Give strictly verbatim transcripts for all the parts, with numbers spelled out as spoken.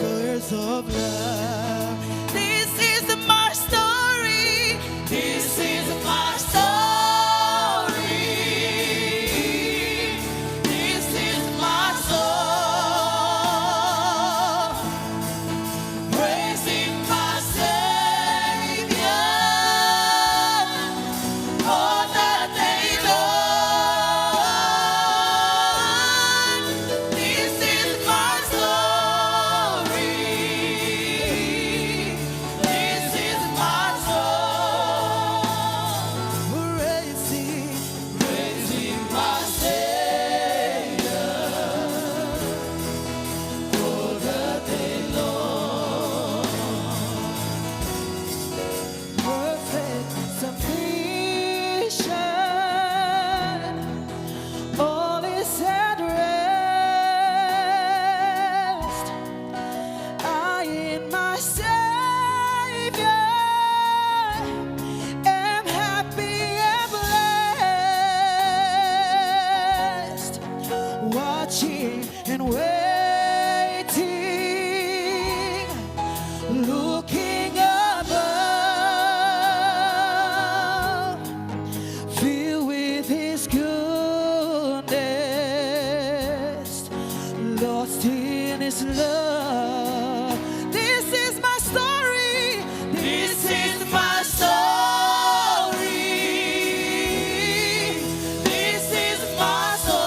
Words of love. This is my story. This is my story. This is my song. Praising my Savior all the day long. This is my story. This is my song. Praising, praising my Savior all the day long. Perfect submission, all is at rest. I in my Savior am happy and blessed, watching and waiting, looking above, filled with His goodness, lost in His love. This is my story. This is my story. This is my song.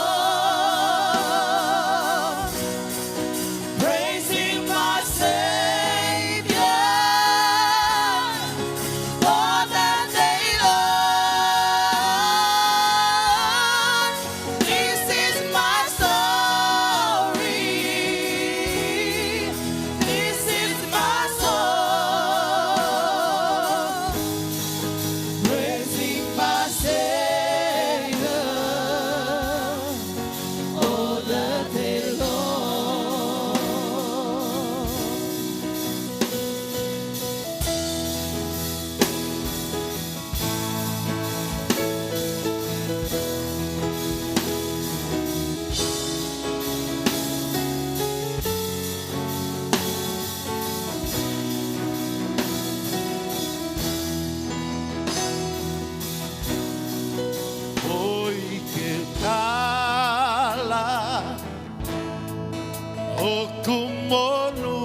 Praising my Savior all the day long. This is my story. This is my song. Praising my Savior all the day long. ʻOi ke tala ʻoku monū,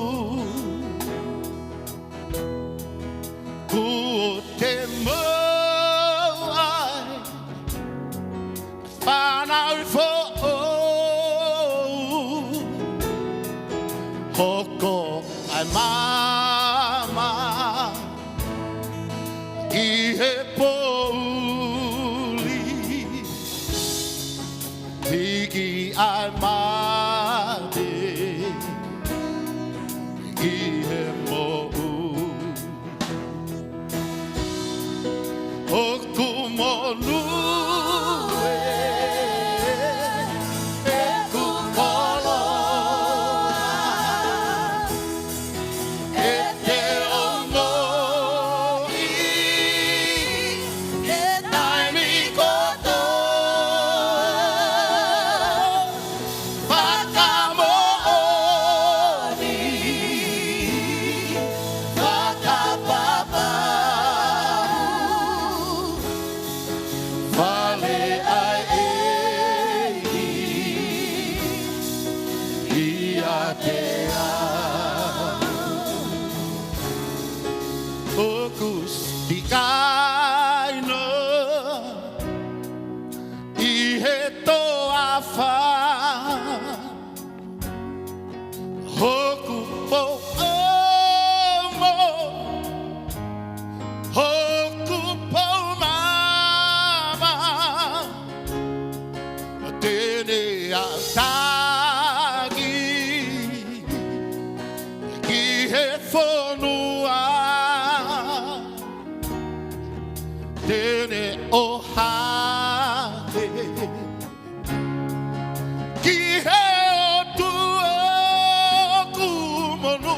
kuo te maʻu ai fānau foʻou, hoko ai maama ki he poʻuli, hiki ai mate ki he moʻui. ʻOku monū ē, ʻeku koloa, ʻe te ongoʻi he taimi kotoa. Fakamoʻoni, fakapapau, fale ʻa e ʻEiki ʻiate au. ʻOku sikaino ʻi he toafa hoku pou ʻomo, hoku pou maama, te ne aʻu taki ki he fonua, te ne ʻohake ki he ʻOtua. ʻOku monū,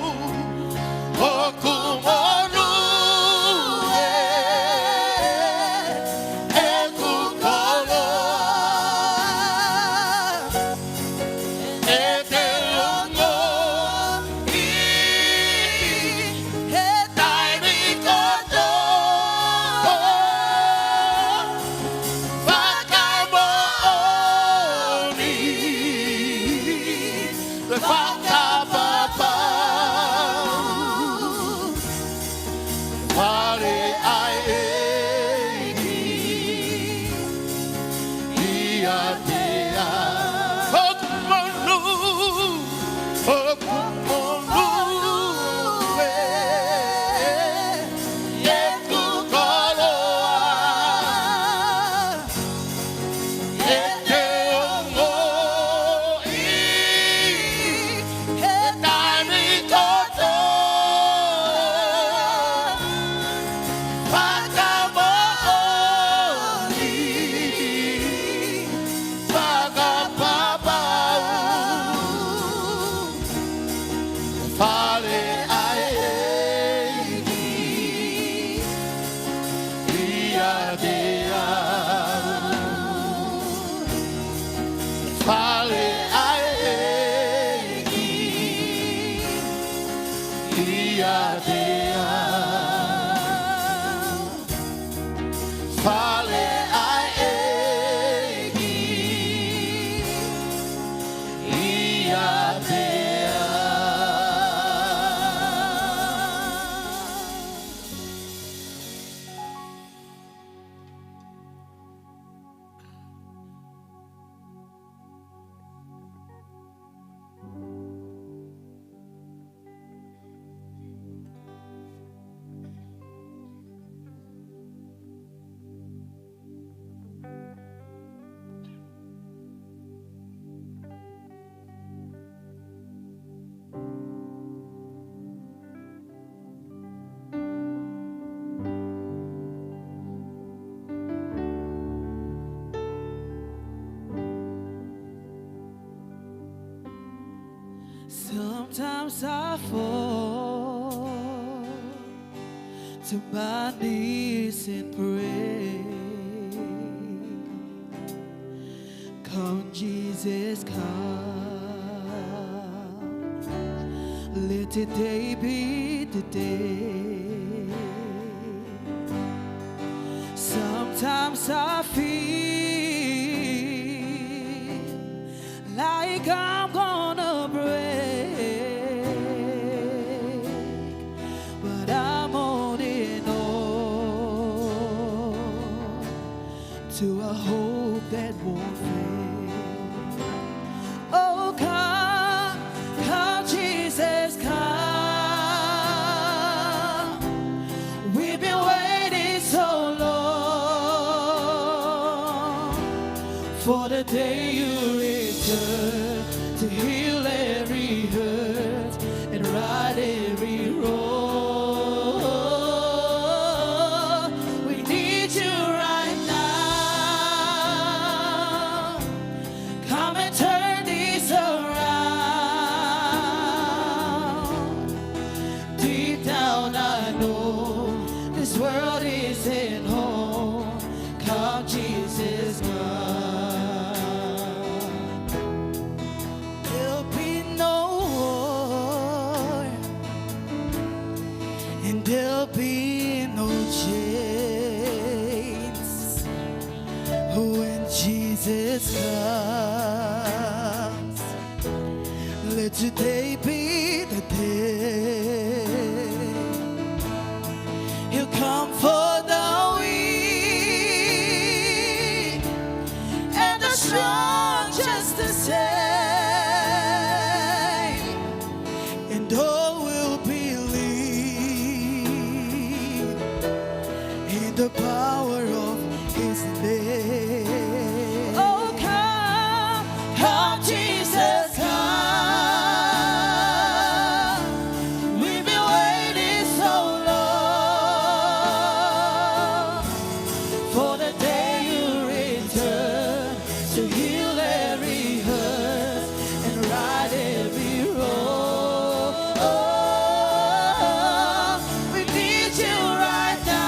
ʻoku monū ē, ʻeku koloa, ʻe te ongoʻi ʻIate au. Fale ʻa e ʻEiki. ʻIate au. Sometimes I fall to my knees and pray. Come, Jesus, come. Let today be the day. Sometimes I feel like I'm gonna break, but I'm holding on to a hope that won't fade. Oh, come, come, Jesus, come. We've been waiting so long for the day you return to heal every hurt and right every wrong. We need you right now. Come and turn this around. Deep down, I know this world isn't home. Come, Jesus, come. There'll be no war, and there'll be no chains when Jesus comes. Let today be the day. He'll come for the weak and the strong just the same. And all will believe in the power of his name. Oh, come, come, Jesus, come. We've been waiting so long for the day you return to heal every hurt and right every wrong. We need you right now.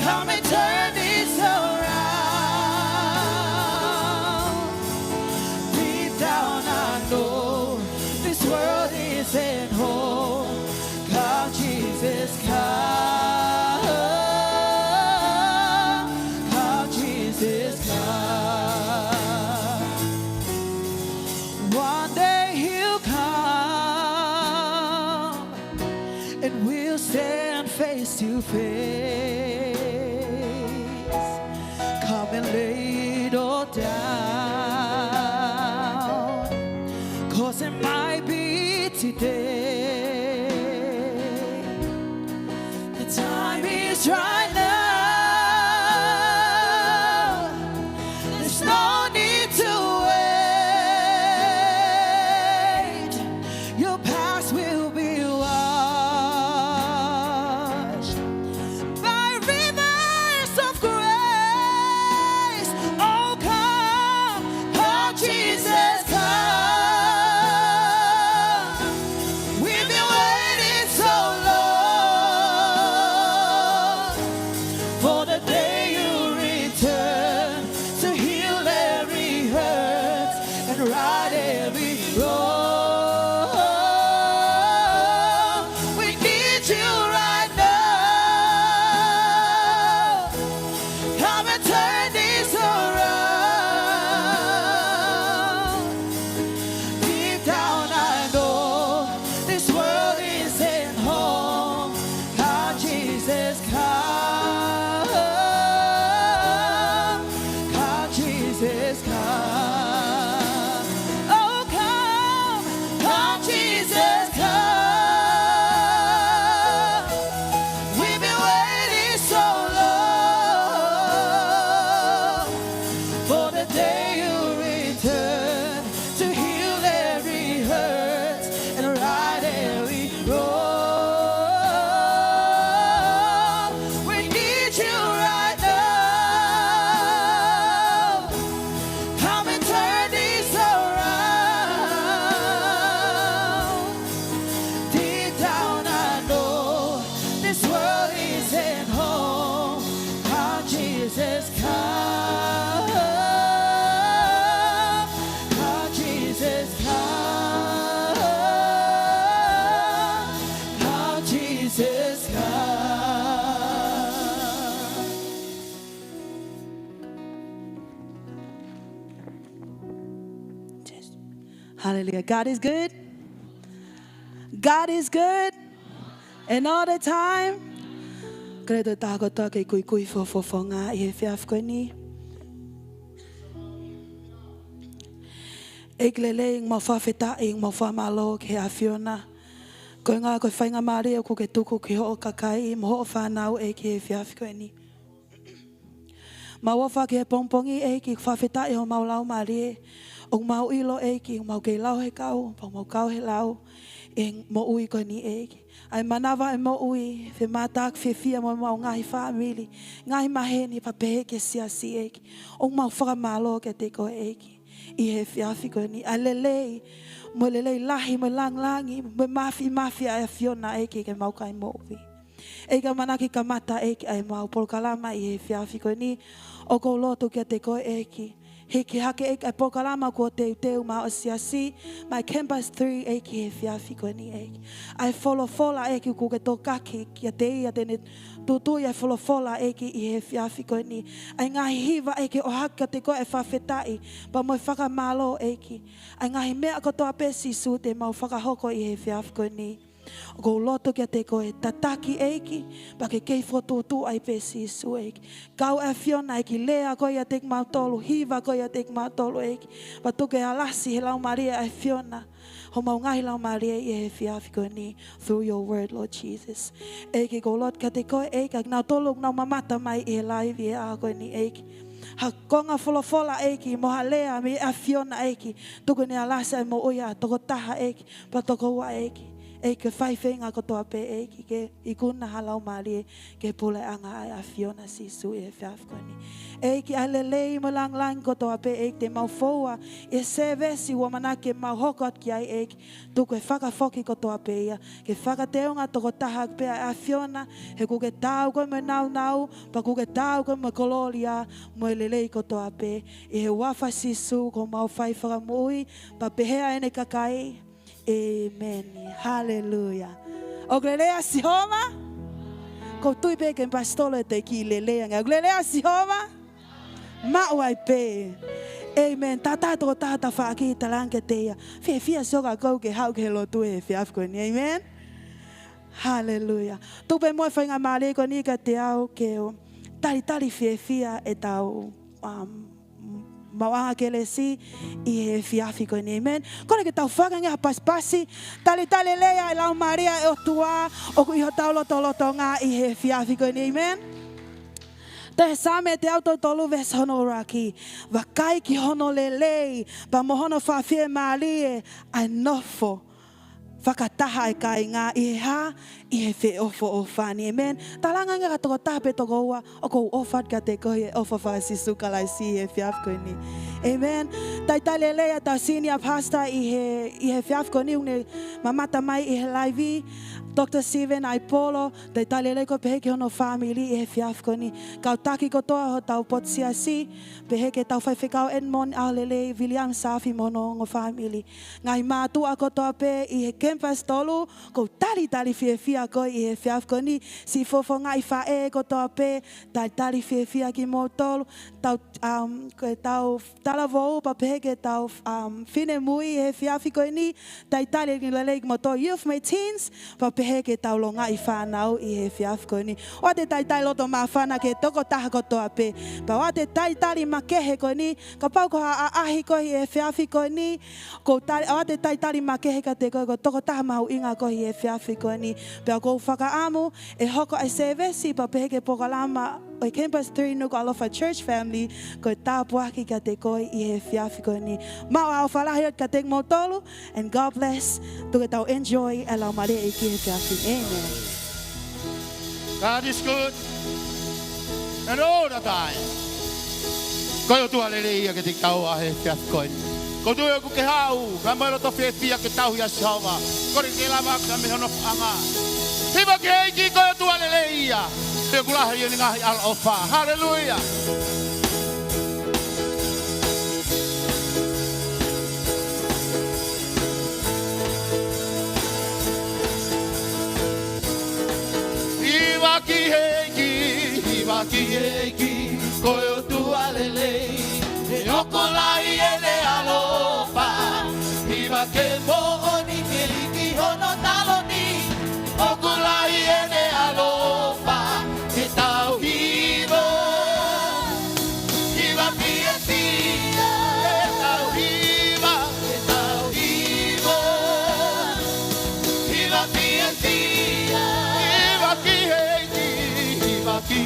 Come and turn this around. Deep down, I know this world isn't home. Come, Jesus, come. Come, Jesus, come. One day he'll come and we'll stand face to face. Come and lay it all down, 'cause it might be today. The time is right now. There's no need to wait. Your past will be washed by rivers of grace. Oh, come, come, Jesus, come. We've been waiting so long for the day you return to heal every hurt and right every wrong. Hallelujah. God is good. God is good. And all the time. Kole atu e taha kotoa ke kuikui fofonga ʻi he efiafi ko eni. ʻEiki lelei, mau fakafetaʻi, mau fakamālō ki he ʻAfiona. Ko e ʻuhinga ko e faingamālie ʻoku ke tuku ki hoʻo kakai mo hoʻo fānau ʻEiki he efiafi ko eni. Mau ʻofa ki he pongipongi ʻEiki, fakafetaʻi homau laumālie. ʻOku mau ʻilo ʻEiki, ʻoku mau kei lau he kau, pea mau kau he lau, ʻi he moʻui ko eni ʻEiki. ʻA e manava e moʻui, femātaaki fiefia mo ʻemau ngaahi fāmili, ngaahi maheni, pea pehē ki he siasi ʻEiki. ʻOku mau fakamālō kiate koe ʻEiki. ʻI he efiafi ko eni, ʻa e lelei, mo e lelei lahi, mo e langilangi, mo e māfimafi ʻa e ʻAfiona ʻEiki ke mau kai moʻui. ʻEiki ʻamanaki kamata ʻEiki ʻa ʻemau polokalama ʻi he efiafi ko eni, ʻoku ou lotu kiate koe ʻEiki. Hiki hake ʻEiki ʻa e polokalama kuo teuteu maʻa hoʻo siasi, maʻa e Campus Three ʻEiki he efiafi ko eni ʻEiki. ʻA e folofola ʻEiki kuo ke tokaki kiate ia te ne tuʻutuʻu ʻa e folofola ʻEiki ʻi he efiafi ko eni. ʻA e ngaahi hiva ʻEiki ʻohake kiate koe ʻa e fakafetaʻi, pea mo e fakamālō ʻEiki. ʻA e ngaahi meʻa kotoa pē Sīsū te mau fakahoko ʻi he efiafi ko eni. ʻOku ou lotu kiate koe tataki ʻEiki, pea ke kei fokotuʻutuʻu ai pē Sīsū ʻEiki. Kau ʻAfiona ʻEiki lea ko ia ʻiate kimautolu, hiva ko ia ʻiate kimautolu ʻEiki. Pea tuku ke alasi he laumālie ʻa e ʻAfiona. Homau ngaahi laumālie ʻi he efiafi ko eni, through your word, Lord Jesus. ʻEiki ʻoku ou lotu kiate koe ʻEiki, ʻa kinautolu ʻoku nau mamata mai ʻi he live ʻi he ʻaho ko eni ʻEiki. Ha konga folofola ʻEiki, mo ha lea mei he ʻAfiona ʻEiki. Tuku ke ne alasi ʻa e moʻui ʻa e tokotaha ʻEiki, pea tokoua ʻEiki. ʻEiki ke fai feinga kotoa pē ʻEiki ke ikuna ha laumālie ki he puleʻanga ʻa e ʻAfiona Sīsū ʻi he efiafi ko eni. ʻEiki ʻa e lelei mo e langilangi kotoa pē ʻEiki te mau foua ʻi he sēvesi ʻoku ʻamanaki ke mau hoko atu ki ai ʻEiki. Tuku ke fakafoki kotoa pē ia, ke fakateunga tokotaha pē ʻa e ʻAfiona, he ʻoku ke taau koe mo e nāunau, pea ʻoku ke taau koe mo e kolōlia, mo e lelei kotoa pē. ʻI he huafa Sīsū ko homau fai fakamoʻui, pea pehē ʻa ʻene kakai. ʻĒmeni. Haleluia. ʻOku lelei ʻa Sihova? ʻOku ou tui pē ke pasitolo ʻe te kiʻi lelei ange. ʻOku lelei ʻa Sihova? Maʻu ai pē. ʻĒmeni. Tata tokotaha tafaʻaki talaange kiate ia. Fiefia ʻa Sihova ʻoku ke haʻu ki he lotu he efiafi ko eni. ʻĒmeni. Haleluia. Tuku pē muʻa e faingamālie ko eni kiate au ke u talitali fiefia ʻetau, um, maʻuʻanga kelesi ʻi he efiafi ko eni. ʻĒmeni. Kole ke tau fakaange ha pasipasi, talitali lelei ʻa e Laumālie ʻo e ʻOtua, ʻoku ʻi hotau lotolotonga ʻi he efiafi ko eni. ʻĒmeni. Tohi Saame teau tolu veesi hono ʻuluaki. Vakai ki hono lelei, pea mo hono fakafiemālie ʻa e nofo fakataha ʻa e kāinga ʻi he hā, ʻi he feʻofoʻofani. ʻĒmeni. Talaange ange ki ha tokotaha pe tokoua, ʻoku ou ʻofa kiate koe he ʻofa faka-Sīsū Kalaisi he efiafi ko eni. ʻĒmeni. Talitali lelei ʻa ʻetau senior pastor ʻi he, ʻi he efiafi ko eni ʻoku ne mamata mai ʻi he live, Doctor Steven Aipolo, talitali lelei koe pehē ki hono fāmili ʻi he efiafi ko eni. Kau taki kotoa hotau potu siasi, pehē ki heʻetau faifekau Edmond ʻAholelei, William Safi mo hono ongo fāmili. Ngaahi mātuʻa kotoa pē ʻi he Campus Tolu, ʻoku ou talitali fiefia koe ʻi he efiafi ko eni, siʻi fofongaʻi faʻē kotoa pē, talitali fiefia kimoutolu, tau, um, ko ʻetau talavou, pea pehē ki heʻetau, um, finemui ʻi he efiafi ko eni, talitali lelei kimoutolu youth mo e teens, pea pehē ki heʻetau longaʻi fānau ʻi he efiafi ko eni. ʻOatu e talitali loto māfana ki he tokotaha kotoa pē, pea ʻoatu e talitali makehe ko eni, kapau ko ha ʻaʻahi koe ʻi he efiafi ko eni, ʻoku ou tali, ʻoatu e talitali makehe kiate koe, ko e tokotaha mahuʻinga koe ʻi he efiafi ko eni. Pea ʻoku ou fakaʻamu ʻe hoko ʻa e sēvesi pea pehē ki he polokalama ʻo e Campus Three Nukuʻalofa Church Family, ko e tāpuaki kiate koe ʻi he efiafi ko eni. Maʻu ʻa e ʻofa lahi atu kiate kimoutolu, and God bless. Tuku ke tau enjoy ʻa e Laumālie ʻEiki he efiafi. ʻĒmeni. God is good. And all the time. Ko e ʻOtua lelei ia kiate kitaua he efiafi ko eni. ʻOku ou tui ʻoku ke haʻu, ka mo e loto fiefia ke tauhi ʻa Sihova. Kole ke lava ka mei hono faʻanga. Hiva ki he ʻEiki, ko e ʻOtua lelei ia. Pea ʻoku lahi ʻene ngaahi ʻaloʻofa. Haleluia. Hiva ki he ʻEiki, hiva ki he ʻEiki, ko e ʻOtua lelei, he hoko lahi ʻene ʻaloʻofa. Hiva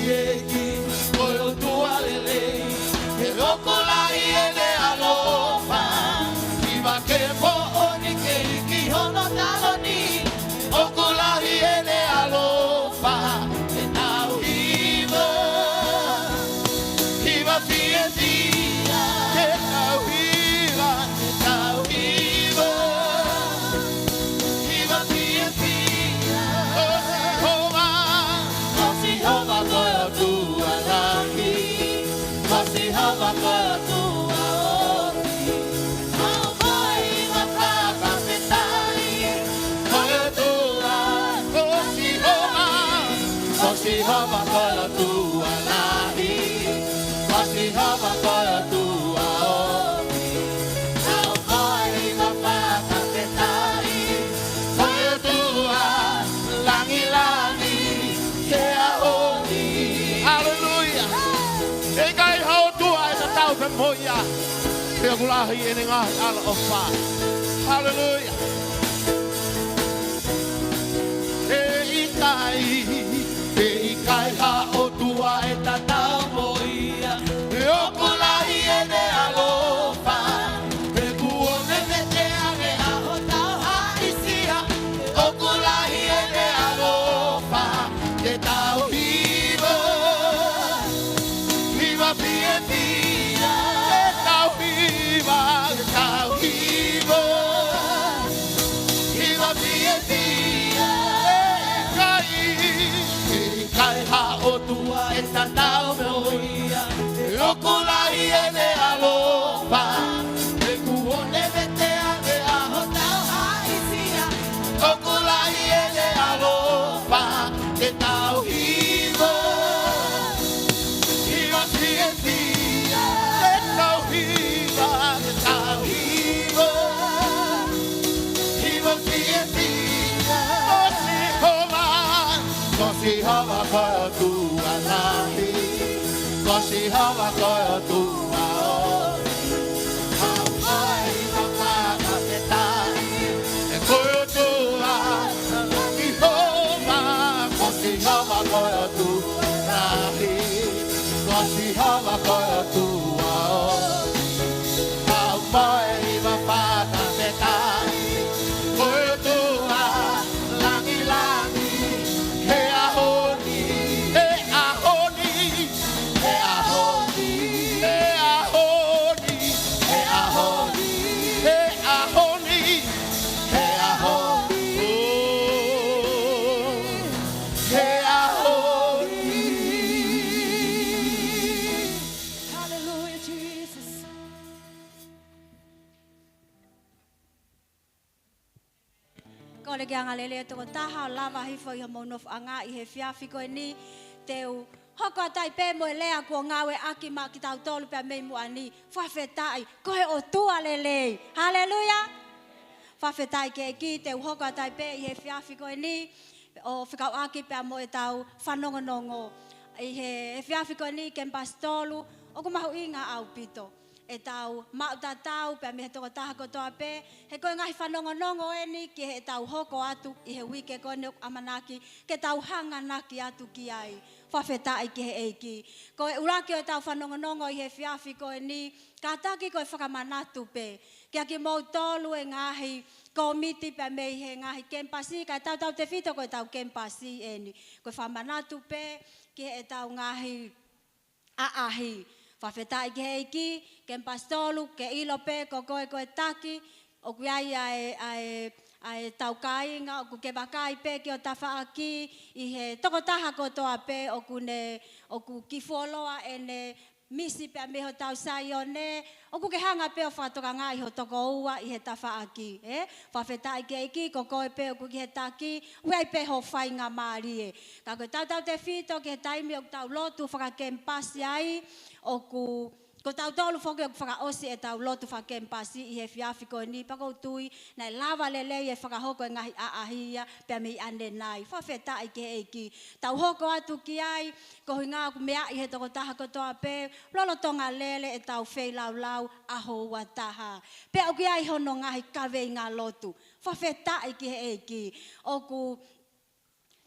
ʻEiki, ko e ʻOtua lelei, he ʻoku lahi ʻene ʻaloʻofa. Hiva ke moʻoni kei ki hono taloni, ʻoku lahi ʻene ʻaloʻofa. Ke tau hiva, hiva fiefia. Ke tau hiva, ke tau hiva. Hiva fiefia. Ko Sihova, ko Sihova ko e ʻOtua lahi. Ko Sihova ko e ʻOtua ʻomi. Mau moe hiva fakafetaʻi. Ko e ʻOtua, ko Sihova. Ko Sihova ko e ʻOtua lahi. Ko Sihova ko e ʻOtua ʻomi. Mau moe hiva fakafetaʻi. Ko e ʻOtua langilangi he ʻaho ni. Haleluia. ʻE ʻikai ha ʻOtua ʻe tatau pea mo ia. Pea ʻoku lahi ʻene ngaahi ʻaloʻofa. Haleluia. ʻE ʻikai, ʻe ʻikai ha ʻOtua ʻe tatau mo ia. ʻOku lahi ʻene ʻaloʻofa. He kuo ne vete ange ʻa hotau haʻisia. ʻOku lahi ʻene ʻaloʻofa. Ke tau hiva. Hiva fiefia. Ke tau hiva, ke tau hiva. Hiva fiefia. ʻE ʻikai, ʻe ʻikai ha ʻOtua ʻe tatau mo ia. ʻOku lahi ʻene ʻaloʻofa. He kuo ne vete ange ʻa hotau haʻisia. ʻOku lahi ʻene ʻaloʻofa. Ke tau hiva. Hiva fiefia. Ke tau hiva, ke tau hiva. Hiva fiefia. Ko Sihova, ko Sihova ko e ʻOtua lahi. Ko Sihova ko e ʻOtua ʻomi. Mau moe hiva fakafetaʻi. He ko e ʻOtua, ko Sihova, ko Sihova ko e ʻOtua lahi. Ko Sihova ko e ʻOtua ʻomi. Mau moe hiva fakafetaʻi. Ko e ʻOtua langilangi he ʻaho ni, he ʻaho ni, he ʻaho ni, he ʻaho ni, he ʻaho ni, he ʻaho ni, he ʻaho ni. ʻO, he ʻaho ni. Hallelujah, Jesus. Kole ke angalelei e tokotaha ʻo lava hifo ʻi homou nofoʻanga ʻi he efiafi ko eni. Te u hoko atu ai pē mo e lea kuo ngāueʻaki maʻa kitautolu pea mei muʻa ni. Fakafetaʻi, ko e ʻOtua lelei. Haleluia. Fakafetaʻi ki he ʻEiki, te u hoko atu ai pē ʻi he efiafi ko eni ʻo fekauʻaki pea mo ʻetau fanongonongo. ʻI he efiafi ko eni, Kemipasi Tolu, ʻoku mahuʻinga ʻaupito ʻetau maʻu tatau pea mei he tokotaha kotoa pē, he ko e ngaahi fanongonongo eni ki heʻetau hoko atu ʻi he uike ko eni ʻoku ʻamanaki ke tau hanganaki atu ki ai. Fakafetaʻi ki he ʻEiki. Ko e ʻuluaki ʻo ʻetau fanongonongo ʻi he efiafi ko eni, kātaki ko e fakamanatu pē kiate kimoutolu e ngaahi kōmiti pea mei he ngaahi kemipasi, kae tautautefito ko ʻetau kemipasi eni. Ko e fakamanatu pē ki heʻetau ngaahi ʻaʻahi. Fakafetaʻi ki he ʻEiki, Kemipasi Tolu, ke ʻilo pē ko koe ko e taki, ʻoku ʻi ai ʻa e, ʻa e, ʻa e tau kāinga, ʻoku ke vakai pē ki ho tafaʻaki, ʻi he tokotaha kotoa pē, ʻoku ne, ʻoku kiʻi fuoloa ʻene misi pea mei hotau Saione, ʻoku ke hanga pē ʻo fakatokangaʻi ho tokoua ʻi he tafaʻaki, ē? Fakafetaʻi ki he ʻEiki, ko koe pē ʻoku ki he taki, ʻoku ʻi ai pē ho faingamālie. Ka ko e tautautefito ki he taimi ʻoku tau lotu fakakemipasi ai, ʻoku, ko tautolu foki ʻoku fakaʻosi ʻetau lotu fakakemipasi ʻi he efiafi ko eni, pea ʻoku ou tui naʻe lava lelei e fakahoko e ngaahi ʻaʻahi ia pea mei ʻanenai. Fakafetaʻi ki he ʻEiki. Tau hoko atu ki ai, ko e ʻuhinga ʻoku meaʻi ʻe he tokotaha kotoa pē, lolotonga lele ʻetau feilaulau ʻaho ua taha. Pea ʻoku ʻi ai hono ngaahi kaveinga lotu. Fakafetaʻi ki he ʻEiki. ʻOku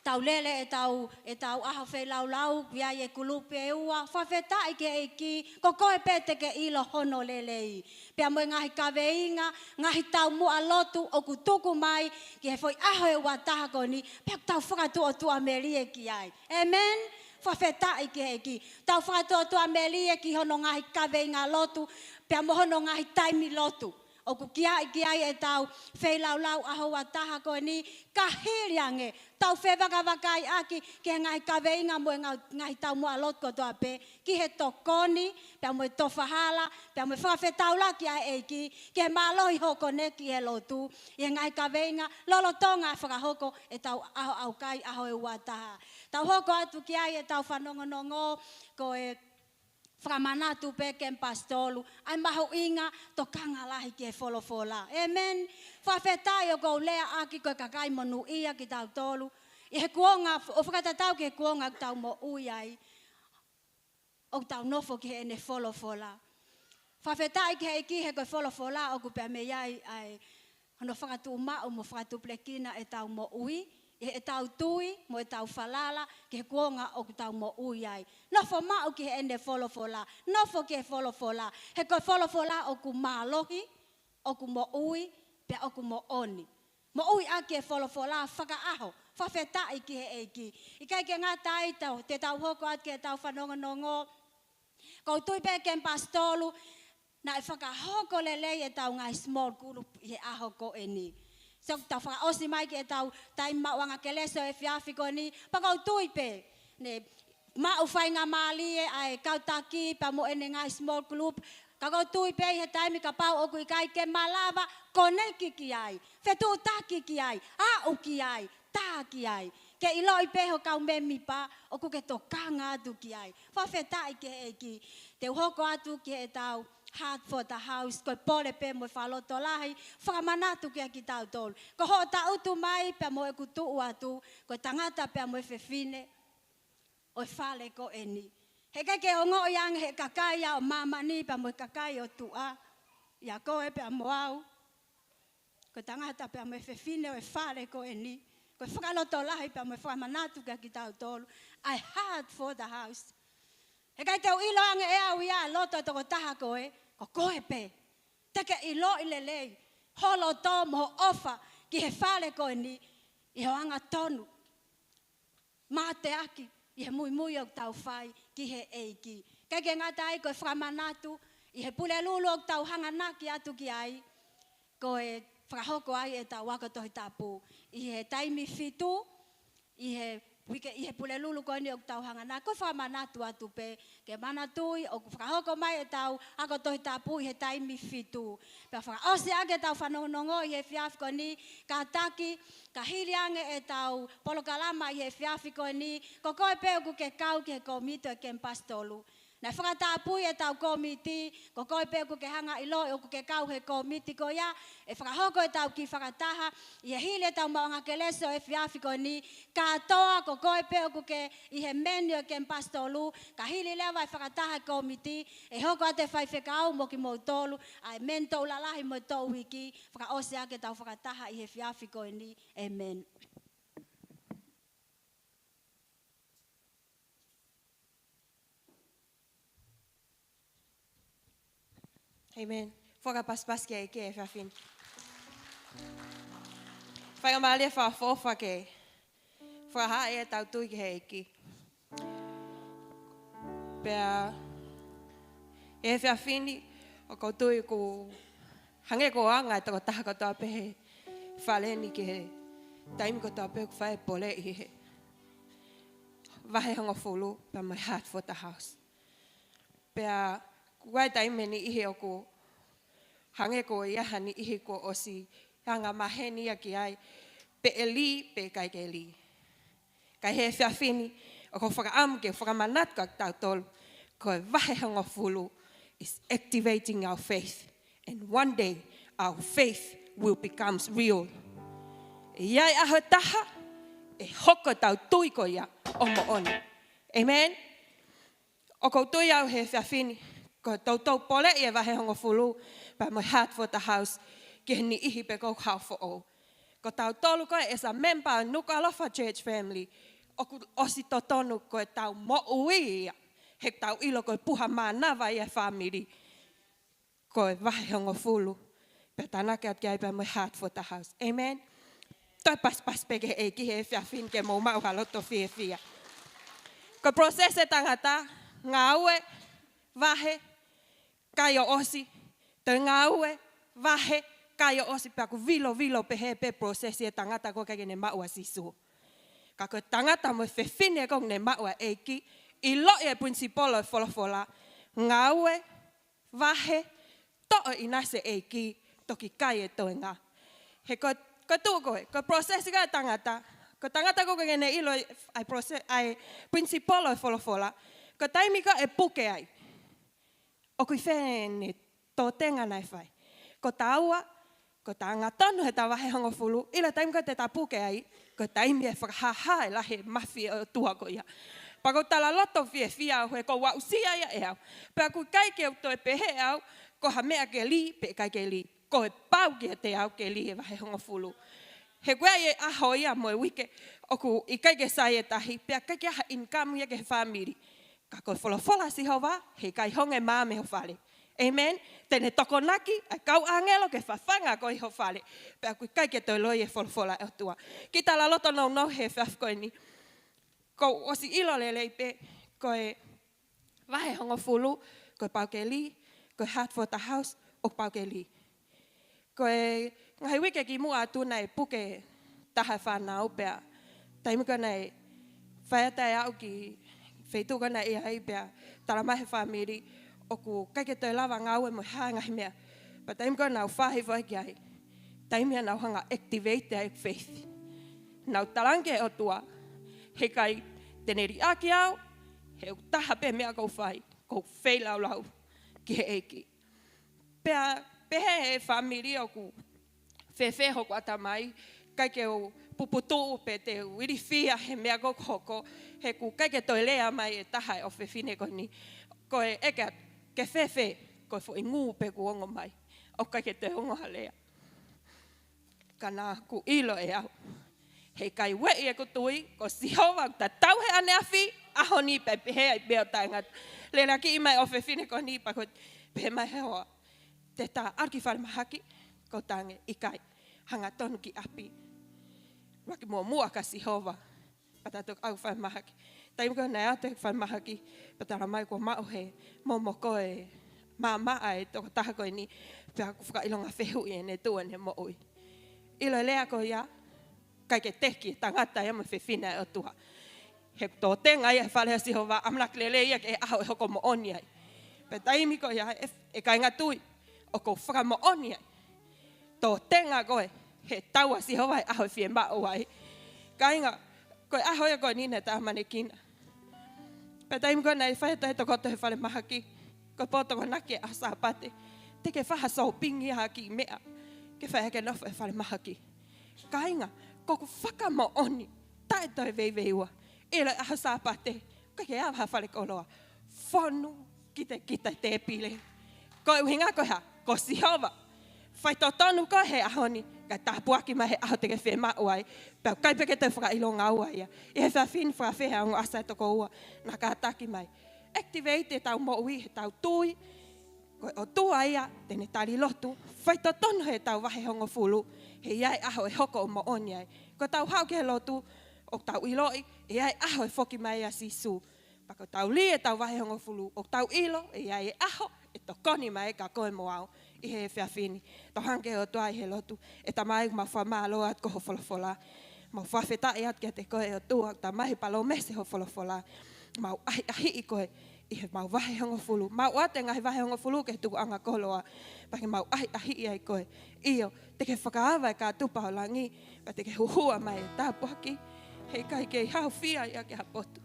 Tau lele ʻetau, ʻetau ʻaho feilaulau, ʻi ai e kulupu ʻe ua, fakafetaʻi ki he ʻEiki, ko koe pē te ke ʻilo hono lelei. Pea mo e ngaahi kaveinga, ngaahi taumuʻa lotu ʻoku tuku mai ki he foʻi ʻaho ʻe ua taha ko eni, pea tau fakatuʻotuʻa melie ki ai. Amen? Fakafetaʻi ki he ʻEiki. Tau fakatuʻotuʻa melie ki hono ngaahi kaveinga lotu, pea mo hono ngaahi taimi lotu. ʻOku kiaʻi ki ai ʻetau feilaulau ʻaho ua taha ko eni, ka hili ange, tau fevakavakaiʻaki ki he ngaahi kaveinga mo e ngau-, ngaahi taumuʻa lotu kotoa pē, ki he tokoni, pea mo e tofa hala, pea mo e fakafetaulaki ʻa e ʻEiki, ki he mālohi hoko eni ki he lotu, ʻi he ngaahi kaveinga, lolotonga e fakahoko ʻetau ʻaho ʻaukai ʻaho ʻe ua taha. Tau hoko atu ki ai ʻetau fanongonongo, ko e fakamanatu pē Kemipasi Tolu, ʻa e mahuʻinga tokanga lahi ki he folofola. Amen. Fakafetaʻi ʻoku ou lea ʻaki ko e kakai monūʻia kitautolu. ʻI he kuonga, ʻo fakatatau ki he kuonga ʻoku tau moʻui ai, ʻoku tau nofo ki heʻene folofola. Fakafetaʻi ki he ʻEiki he ko e folofola ʻoku pea mei ai ʻa e hono fakatuʻumaʻu mo fakatupulekina ʻetau moʻui, ʻi heʻetau tui mo ʻetau falala ki he kuonga ʻoku tau moʻui ai. Nofo maʻu ki heʻene folofola, nofo ki he folofola, he ko e folofola ʻoku mālohi, ʻoku moʻui, pea ʻoku moʻoni. Moʻui ʻaki e folofola fakaʻaho, fakafetaʻi ki he ʻEiki. ʻIkai ke ngata ai tau, te tau hoko atu ki heʻetau fanongonongo, ʻoku ou tui pē Kemipasi Tolu, naʻe fakahoko lelei ʻetau ngaahi small group ʻi he ʻaho ko eni. So, tau fakaʻosi mai ki heʻetau taimi maʻuʻanga kelesi ʻo e efiafi ko eni, pea ʻoku ou tui pē, ne maʻu faingamālie ʻa e kau taki, pea mo ʻene ngaahi small group, ka ʻoku ou tui pē ʻi he taimi kapau ʻoku ʻikai ke malava, koneki ki ai, fetuʻutaki ki ai, aʻu ki ai, tā ki ai. Ke ʻiloʻi pē ho kau mēmipa, ʻoku ke tokanga atu ki ai. Fakafetaʻi ki he ʻEiki. Te u hoko atu ki heʻetau Heart for the House, ko e pole pē mo e fakalotolahi, fakamanatu kiate kitautolu. Ko hoʻo tangutu mai pea mo ʻeku tuʻu atu, ko e tangata pea mo e fefine ʻo e fale ko eni. Heʻikai ke ongoʻi ange ʻe he kakai ʻo māmani pea mo e kakai ʻo tuʻa, ʻia koe pea mo au. Ko e tangata pea mo e fefine ʻo e fale ko eni. Ko e fakalotolahi pea mo e fakamanatu kiate kitautolu. ʻA e Heart for the House. Heʻikai te u ʻilo ange ʻe au ia ʻa e loto ʻo e tokotaha ko ē, ko koe pē. Te ke ʻiloʻi lelei ho loto mo ho ʻofa ki he fale ko eni, ʻi ho angatonu. Mateaki ʻi he muimui ʻoku tau fai ki he ʻEiki. ʻIkai ke ngata ai ko e fakamanatu ʻi he Pulelulu ʻoku tau hanganaki atu ki ai, ko e fakahoko ai ʻetau ako Tohi Tapu ʻi he taimi fitu, ʻi he uike, ʻi he Pulelulu ko eni ʻoku tau hanganaki, ko e fakamanatu atu pē ke manatuʻi ʻoku fakahoko mai ʻetau ako Tohi Tapu ʻi he taimi fitu. Pea fakaʻosi ʻaki ʻetau fanongonongo ʻi he efiafi ko eni, kātaki, ka hili ange ʻetau polokalama ʻi he efiafi ko eni, ko koe pē ʻoku ke kau ki he kōmiti ʻo e Kemipasi Tolu. Naʻe fakatapui ʻetau kōmiti, ko koe pē ʻoku ke hanga ʻo ʻiloʻi ʻoku ke kau he kōmiti ko ia, ʻe fakahoko ʻetau kiʻi fakataha, ʻi he hili ʻetau maʻuʻanga kelesi ʻo e efiafi ko eni, kātoa ko koe pē ʻoku ke ʻi he meni ʻo e Kemipasi Tolu, ka hili leva e fakataha e kōmiti, ʻe hoko atu e faifekau mo kimoutolu, ʻa e meni toʻu lalahi mo e toʻu iiki, fakaʻosi ʻaki ʻetau fakataha ʻi he efiafi ko eni. Amen. Amen. Fakapasipasi ki he ʻEiki he efiafi ni. Faingamālie fakaʻofoʻofa ke fakahā ʻetau tui ki he ʻEiki. Pea, he efiafi ni, ʻoku ou tui ʻoku hangē ko e anga e tokotaha kotoa pē he fale ni ki he taimi kotoa pē ʻoku fai e pole ʻi he vahe hongofulu, pea mo e Heart for the House. Pea, ko e taimi ʻe niʻihi ʻoku hangē ko ia ha niʻihi kuo ʻosi anga maheni ia ki ai, pe ʻe lī, pe ʻikai ke lī. Ka ʻi he efiafi ni, ʻoku ou fakaʻamu ke fakamanatu kiate kitautolu, ko e vahe hongofulu is activating our faith. And one day, our faith will becomes real. ʻE ʻi ai e ʻaho ʻe taha, ʻe hoko ʻetau tui ko ia ʻo moʻoni. Amen? ʻOku ou tui au he efiafi ni, ko e toutou poleʻi e vahe hongofulu, pea mo e Heart for the House, ki he niʻihi pē ʻoku haʻu foʻou. Ko tautolu ko ē as a member Nukuʻalofa Church family, ʻoku ʻosi totonu ko ʻetau moʻui ia. He tau ʻilo ko e puha mānava ia e fāmili, ko e vahehongofulu. Pea tānaki atu ki ai pea mo e Heart for the House. Amen. Toe pasipasi pē ki he ʻEiki he efiafi ni ke mou maʻu ha loto fiefia. Ko e process e tangata, ngāue, vahe, kai ʻo ʻosi, toe ngāue, vahe, kai ʻo ʻosi, pea ʻoku vilovilo pehē pē process e tangata ʻoku ʻikai ke ne maʻu ʻa Sīsū. Ka ko e tangata mo e fefine ʻoku ne maʻu ʻa e ʻEiki, ʻiloʻi e principle ʻo e folofola, ngāue, vahe, toʻo ʻinasi e ʻEiki, toki kai e toenga. He ko, ko e tuʻu ko ē, ko e process ko ē e tangata, ko e tangata ʻoku ʻikai ke ne ʻilo ʻa e process, ʻa e principle ʻo e folofola, ko e taimi ko ē ʻe puke ai, ʻoku ʻi fē ʻene tōtenga naʻe fai? Ko taua, ko ʻetau angatonu heʻetau vahehongofulu, ʻilo e taimi ko ē te ta puke ai, ko e taimi ʻe fakahāhā ai lahi e mafi ʻo e ʻOtua ko ia. Pea ʻoku ou tala loto fiefia au he ʻoku ou aʻusia ia ʻe au. Pea ʻoku ʻikai ke u toe pehē au, ko ha meʻa ke lī, pe ʻikai ke lī. Ko e pau kiate au ke lī e vahehongofulu. He ko e ʻi ai e ʻaho ia mo e uike, ʻoku ʻikai ke sai e tahi, pea ʻikai ke ʻi ai ha income ia ki he fāmili. Ka ko e folofola ʻa Sihova, heʻikai honge mā mei ho fale. Amen. Te ne tokonaki ʻa e kau ʻāngelo ke fafanga koe ʻi ho fale. Pea ʻoku ʻikai ke toe loi e folofola ʻa e ʻOtua. Kiʻi tala loto nounou he efiafi ko eni. ʻOku ou ʻosi ʻilo lelei pē, ko e vahehongofulu, ko e pau ke lī, ko e Heart for the House, ʻoku pau ke lī. Ko e ngaahi uike kimuʻa atu naʻe puke taha e fānau pea taimi ko ē naʻe fai atu ai au ki he feituʻu ko ē naʻe ʻi ai pea tala mai he fāmili ʻoku ʻikai ke toe lava ngāue mo e hā e ngaahi meʻa. Pea taimi ko ē naʻa ku fāhifo ai ki ai, taimi ia naʻa ku hanga activate ai e faith. Naʻa ku talaange ki he ʻOtua, heʻikai te ne liʻaki au, he ʻoku taha pē meʻa ʻoku ou fai, ʻoku ou feilaulau ki he ʻEiki. Pea pehē he fāmili ʻoku fēfē hoku ʻatamai, ʻikai ke u puputuʻu pe te u ilifia he meʻa ʻoku hoko, he ʻoku ʻikai ke toe lea mai e taha e ʻofefine ko eni. Ko e ʻeke atu, ke fēfē, ko e foʻi ngū pē ʻoku ongo mai. ʻOku ʻikai ke toe ongo ha lea. Ka naʻa ku ʻilo ʻe au, heʻikai ueʻi ʻeku tui, ko Sihova ʻoku tatau he ʻaneafi, ʻaho ni pea pehē ai pē ʻo taʻengata. Lele ki he ʻomai ʻofefine ko eni pea ko e pehē mai he hoa, te ta ʻalu ki falemahaki? ʻOku ou talaange ʻikai, hangatonu ki ʻapi. Lava ke muʻomuʻa kia Sihova. Pea ta toki ʻalu falemahaki. Taimi ko ē naʻe ʻalu atu ki falemahaki, pea tala mai kuo maʻu he momoko e maʻamaʻa e tokotaha ko eni, pea ʻoku fakaʻilonga fehuʻi ʻene tuʻu ʻene moʻui. ʻIlo e lea ko ia, ʻikai ke teki e tangata ia mo e fefine ʻa e ʻOtua. He ʻoku tōtenga ia he fale ʻo Sihova, ʻamanaki lelei ia ki he ʻaho ʻe hoko moʻoni ai. Pea taimi ko ia, ʻe, ʻe kāinga tui, ʻoku ou fakamoʻoni ai. Tōtenga koe, he tau ʻa Sihova he ʻaho ʻe fiemaʻu ai. Kāinga, ko e ʻaho ia ko eni naʻe ta manekina. Pea taimi ko ē naʻe fai atu ai e tokoto he falemahaki, ko e pō tokonaki e ʻaho Sāpate, te ke fai ha sōpingi ha kiʻi meʻa ke fai ʻaki e nofo he falemahaki. Kāinga, ko ʻeku fakamoʻoni, taʻe toe veiveiua. ʻIlo e ʻaho Sāpate, ʻikai ke ʻi ai ha falekoloa. Fonu kitekite tēpile. Ko e ʻuhinga ko e hā? Ko Sihova. Faitotonu koe he ʻaho ni, kae tāpuaki mai he ʻaho te ke fiemaʻu ai. Pea ʻikai pē ke toe fakaʻilonga ua ia. ʻI he efiafi ni, fakafeʻao ʻa e ongo ʻasi ʻa e toko ua naʻa kātaki mai. Activate ʻetau moʻui, heʻetau tui ko e ʻOtua ia te ne tali lotu. Faitotonu heʻetau vahehongofulu, he ʻe ʻi ai e ʻaho ʻe hoko ʻo moʻoni ai. Ko ʻetau haʻu ki he lotu, ʻoku tau ʻiloʻi ʻe ʻi ai e ʻaho ʻe foki mai ʻa Sīsū. Pea ko ʻetau lī ʻetau vahehongofulu, ʻoku tau ʻilo ʻe ʻi ai e ʻaho ʻe tokoni mai kia koe mo au ʻi he efiafi ni. Tau hanga ki he ʻOtua ʻi he lotu. ʻE Tamai, mau fakamālō atu ko ho folofola. Mau fakafetaʻi atu kiate koe ʻe ʻOtua, ʻoku talamai he palōmesi ho folofola, mau ʻahiʻahiʻi koe ʻi heʻemau vahehongofulu. Mau ʻoatu e ngaahi vahehongofulu ki he tukuʻanga koloa, pea ke mau ʻahiʻahiʻi ai koe. ʻIo, te ke fakaava e kātoa ʻo langi, pea te ke huhua mai e tāpuaki, heʻikai kei haofia ia ki ha potu.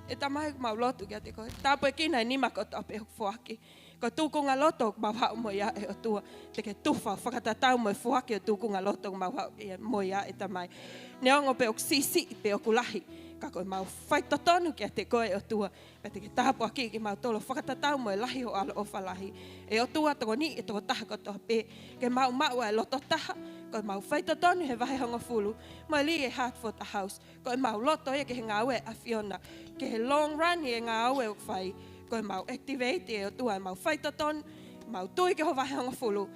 ʻE Tamai, mau lotu kiate koe, tāpuekina e nima kotoa pē ʻoku foaki. Ko e tūkunga loto ʻoku mau haʻu mo ia ʻe ʻOtua, te ke tufa fakatatau mo e foaki ʻo e tūkunga loto ʻoku mau haʻu ia mo ia, ʻe Tamai. Neongo pe ʻoku siʻisiʻi pe ʻoku lahi, ka ko ʻemau faitotonu kiate koe ʻe ʻOtua, pea te ke tāpuakiʻi kimautolu fakatatau mo e lahi ho ʻaloʻofa lahi. ʻE ʻOtua, tokoniʻi e tokotaha kotoa pē ke mau maʻu ʻa e loto taha, Ko ʻemau faitotonu he vahe hongofulu, mo e lī ʻe Hartford ʻa House. Ko ʻemau loto ia ki he ngāue ʻa e ʻAfiona. Ki he long run ʻi he ngāue ʻoku fai. Ko ʻemau activate ʻe ʻOtua ʻemau faitotonu, mau tui ki ho vahe hongofulu.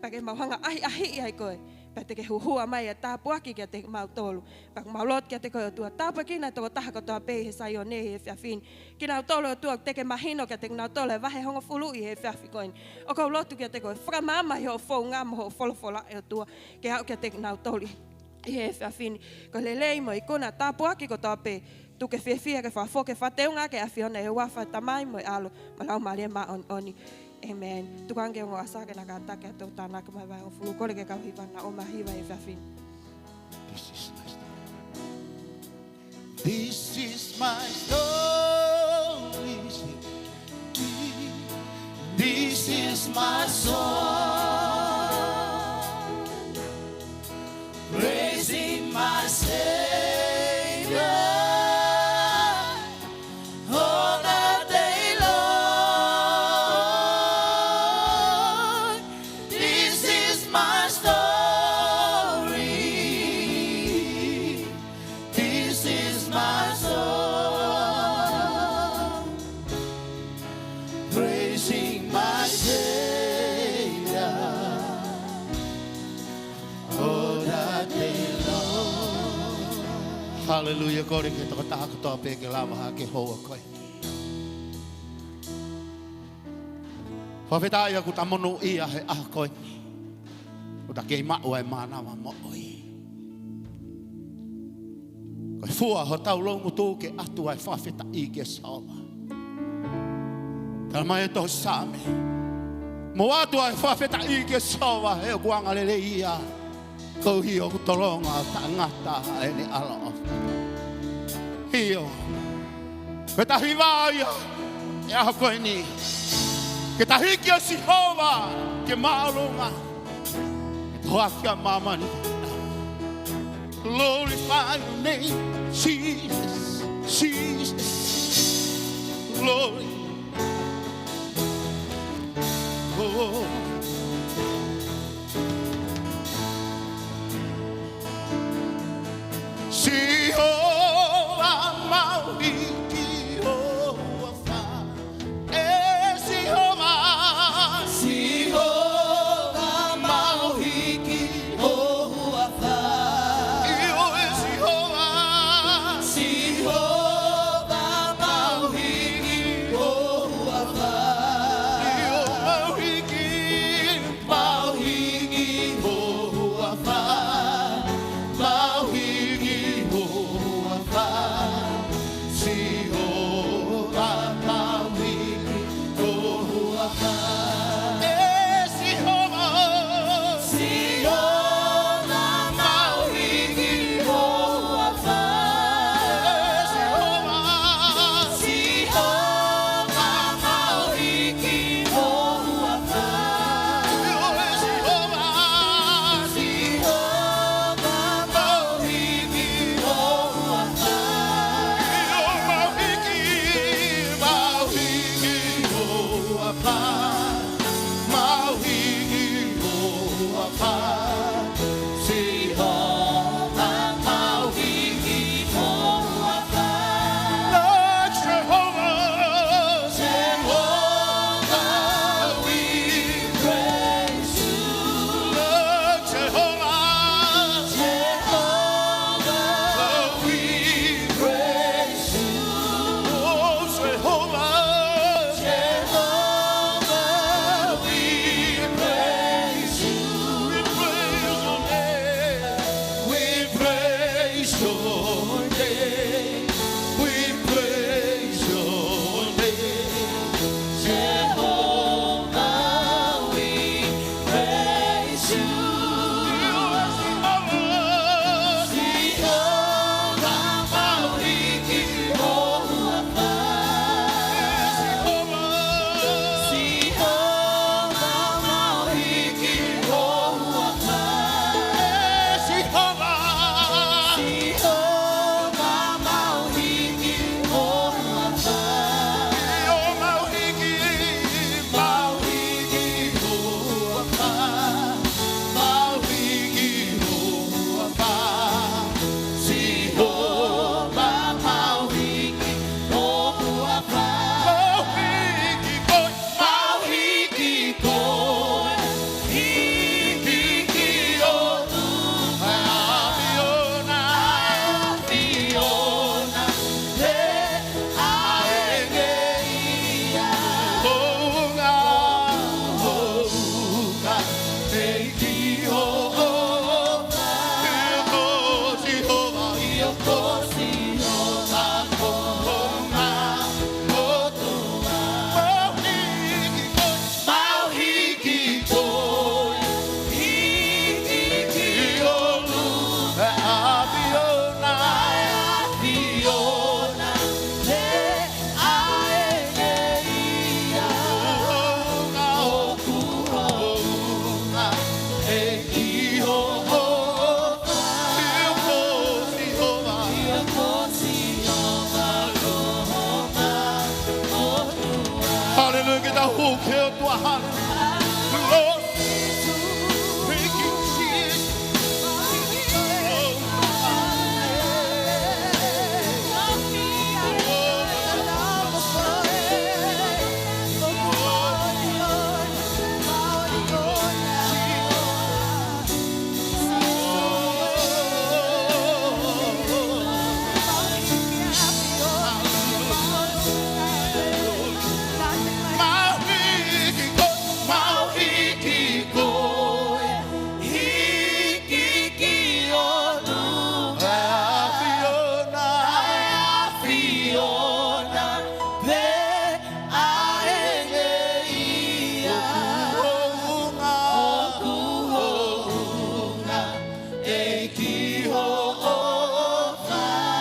Pea ke mau hanga ʻahiʻahiʻi ai koe. Pea te ke huhua mai ʻa e tāpuaki kiate kimautolu. Pea mau lotu kiate koe ʻOtua tāpuekina e tokotaha kotoa pē ʻi he Saione ʻi he efiafi ni. Kinautolu ʻOtua te ke mahino kiate kinautolu e vahe hongofulu ʻi he efiafi ko eni. ʻOku ou lotu kiate koe fakamaama ʻi hoʻo founga mo hoʻo folofola ʻOtua. Ke aʻu kiate kinautolu ʻi he efiafi ni. Ko e lelei mo e ikuna tāpuaki kotoa pē. Tuku ke fiefia ke fakafoki fakateunga ki he ʻAfiona ʻi he huafa ʻo e Tamai mo e ʻAlo mo e Laumālie Māʻoniʻoni. ʻĒmeni. Tuku ange ki he ongo ʻasa ke na kātaki atu ʻo tānaki mai e vahe hongofulu, kole ke kau hiva na ʻo mahiva ʻi he efiafi ni. This is my story. This is my story. This is my song, praising my Savior all the day long. This is my story. This is my song, praising my Savior all the day long. Haleluia, kole ki he tokotaha kotoa pē ke lava hake houa ko eni. Fakafetaʻi ʻoku ta monūʻia he ʻaho ko eni. ʻOku ta kei maʻu ʻa e mānava moʻui. Ko e fua hotau loungutu ke ʻatu ʻa e fakafetaʻi kia Sihova. Tala mai ʻe he tohi Saame, mou ʻatu ʻa e fakafetaʻi kia Sihova he ʻoku angalelei ia. Koeʻuhi ʻoku tolonga ʻo taʻengata ʻa ʻene ʻaloʻofa. ʻIo. Ko e taha hiva ia ʻi he ʻaho ko eni. Ke ta hiki ʻa Sihova ki he māʻolunga. Ke tohoakiʻi ʻa māmani. Glorify your name, Jesus, Jesus. Glory. Oh. Sihova mau hiki ho huafa. ʻE Sihova. Sihova mau hiki ho huafa. ʻIo ʻe Sihova. Sihova mau hiki ho huafa. ʻIo mau hiki. Mau hiki ho huafa. Mau hiki ho huafa. Sihova mau hiki ho huafa. ʻE Sihova. Sihova mau hiki ho huafa. ʻE Sihova. Sihova mau hiki ho huafa. ʻIo ʻe Sihova. Sihova mau hiki ho huafa. ʻIo mau hiki, mau hiki ho huafa. Mau hiki ho huafa. Sihova mau hiki ho huafa. Lord Jehovah, Jehovah, we praise you. Lord Jehovah, Jehovah, we praise you. Oh, Jehovah, Jehovah, we praise you. We praise your name. We praise your name. We praise your name. Jehovah, we praise you. Sihova mau hiki ho huafa. Sihova mau hiki ho huafa. Sihova. Sihova.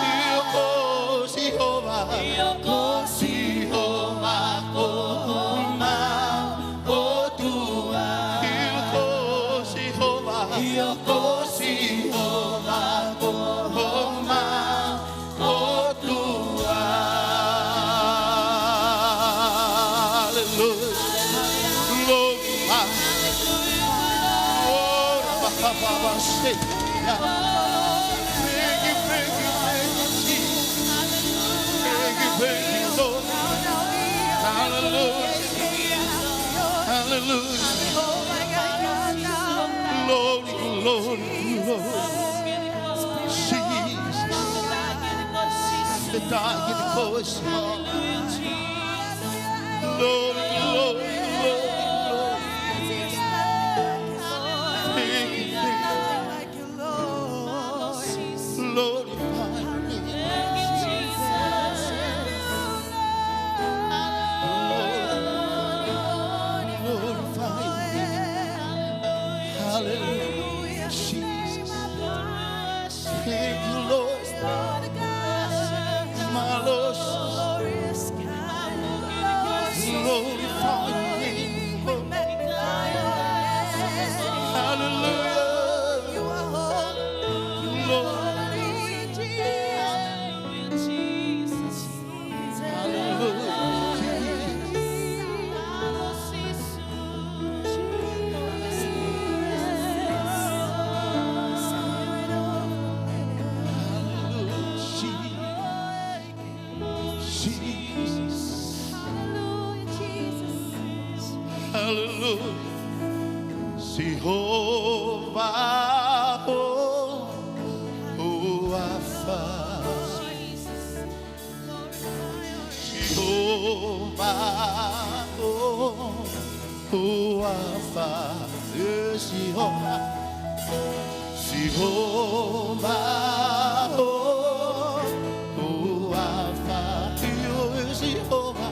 ʻIo ko Sihova. ʻIo ko Sihova ko homau ʻOtua. ʻIo ko Sihova. ʻIo ko Sihova ko homau ʻOtua. Hallelujah. Glory. Oh, rabababa, say, yeah. Thank you, thank you, thank you, Jesus. Thank you, thank you, Lord. Hallelujah. Hallelujah. Glory, glory, glory. Jesus. The dark in the coast. Glory, glory, glory, glory. Thank you, thank you. Glorify your name. Glorify your name. Hallelujah, Jesus. Thank you, Lord. Malos. Glorify your name. Hallelujah. Glory. Hallelujah. Jesus. Hallelujah, Jesus. Hallelujah. Sihova huafa. Sihova huafa. Sihova. Sihova huafa. Sihova.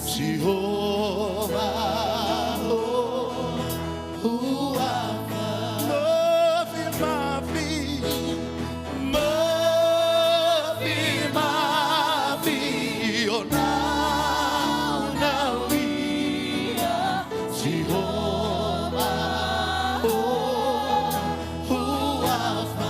Sihova huafa. Mafi, mafi. Mafi, mafi, ʻo nāunauʻia. Sihova huafa.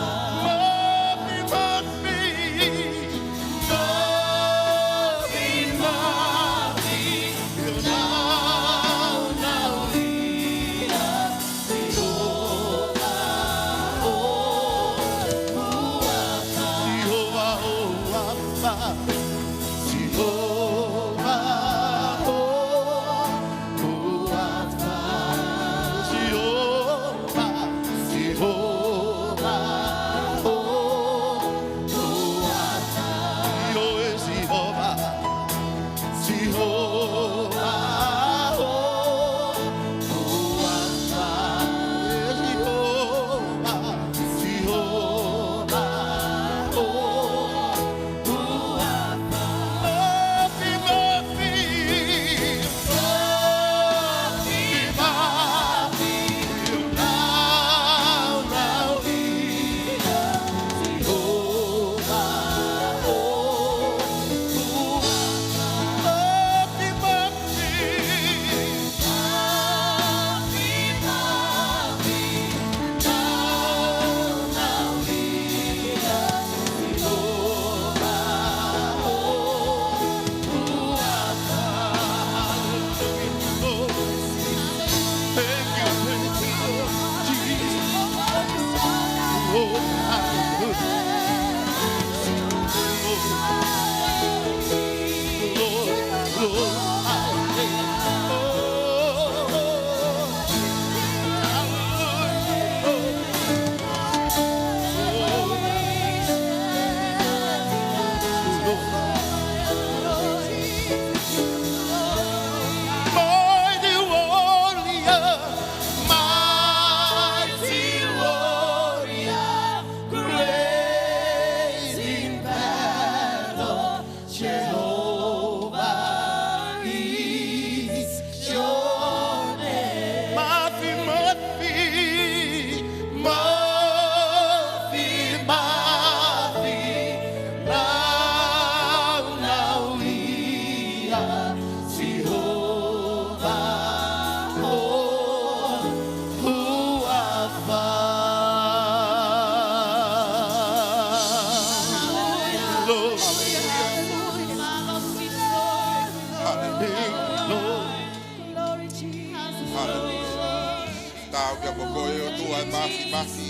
Simafi,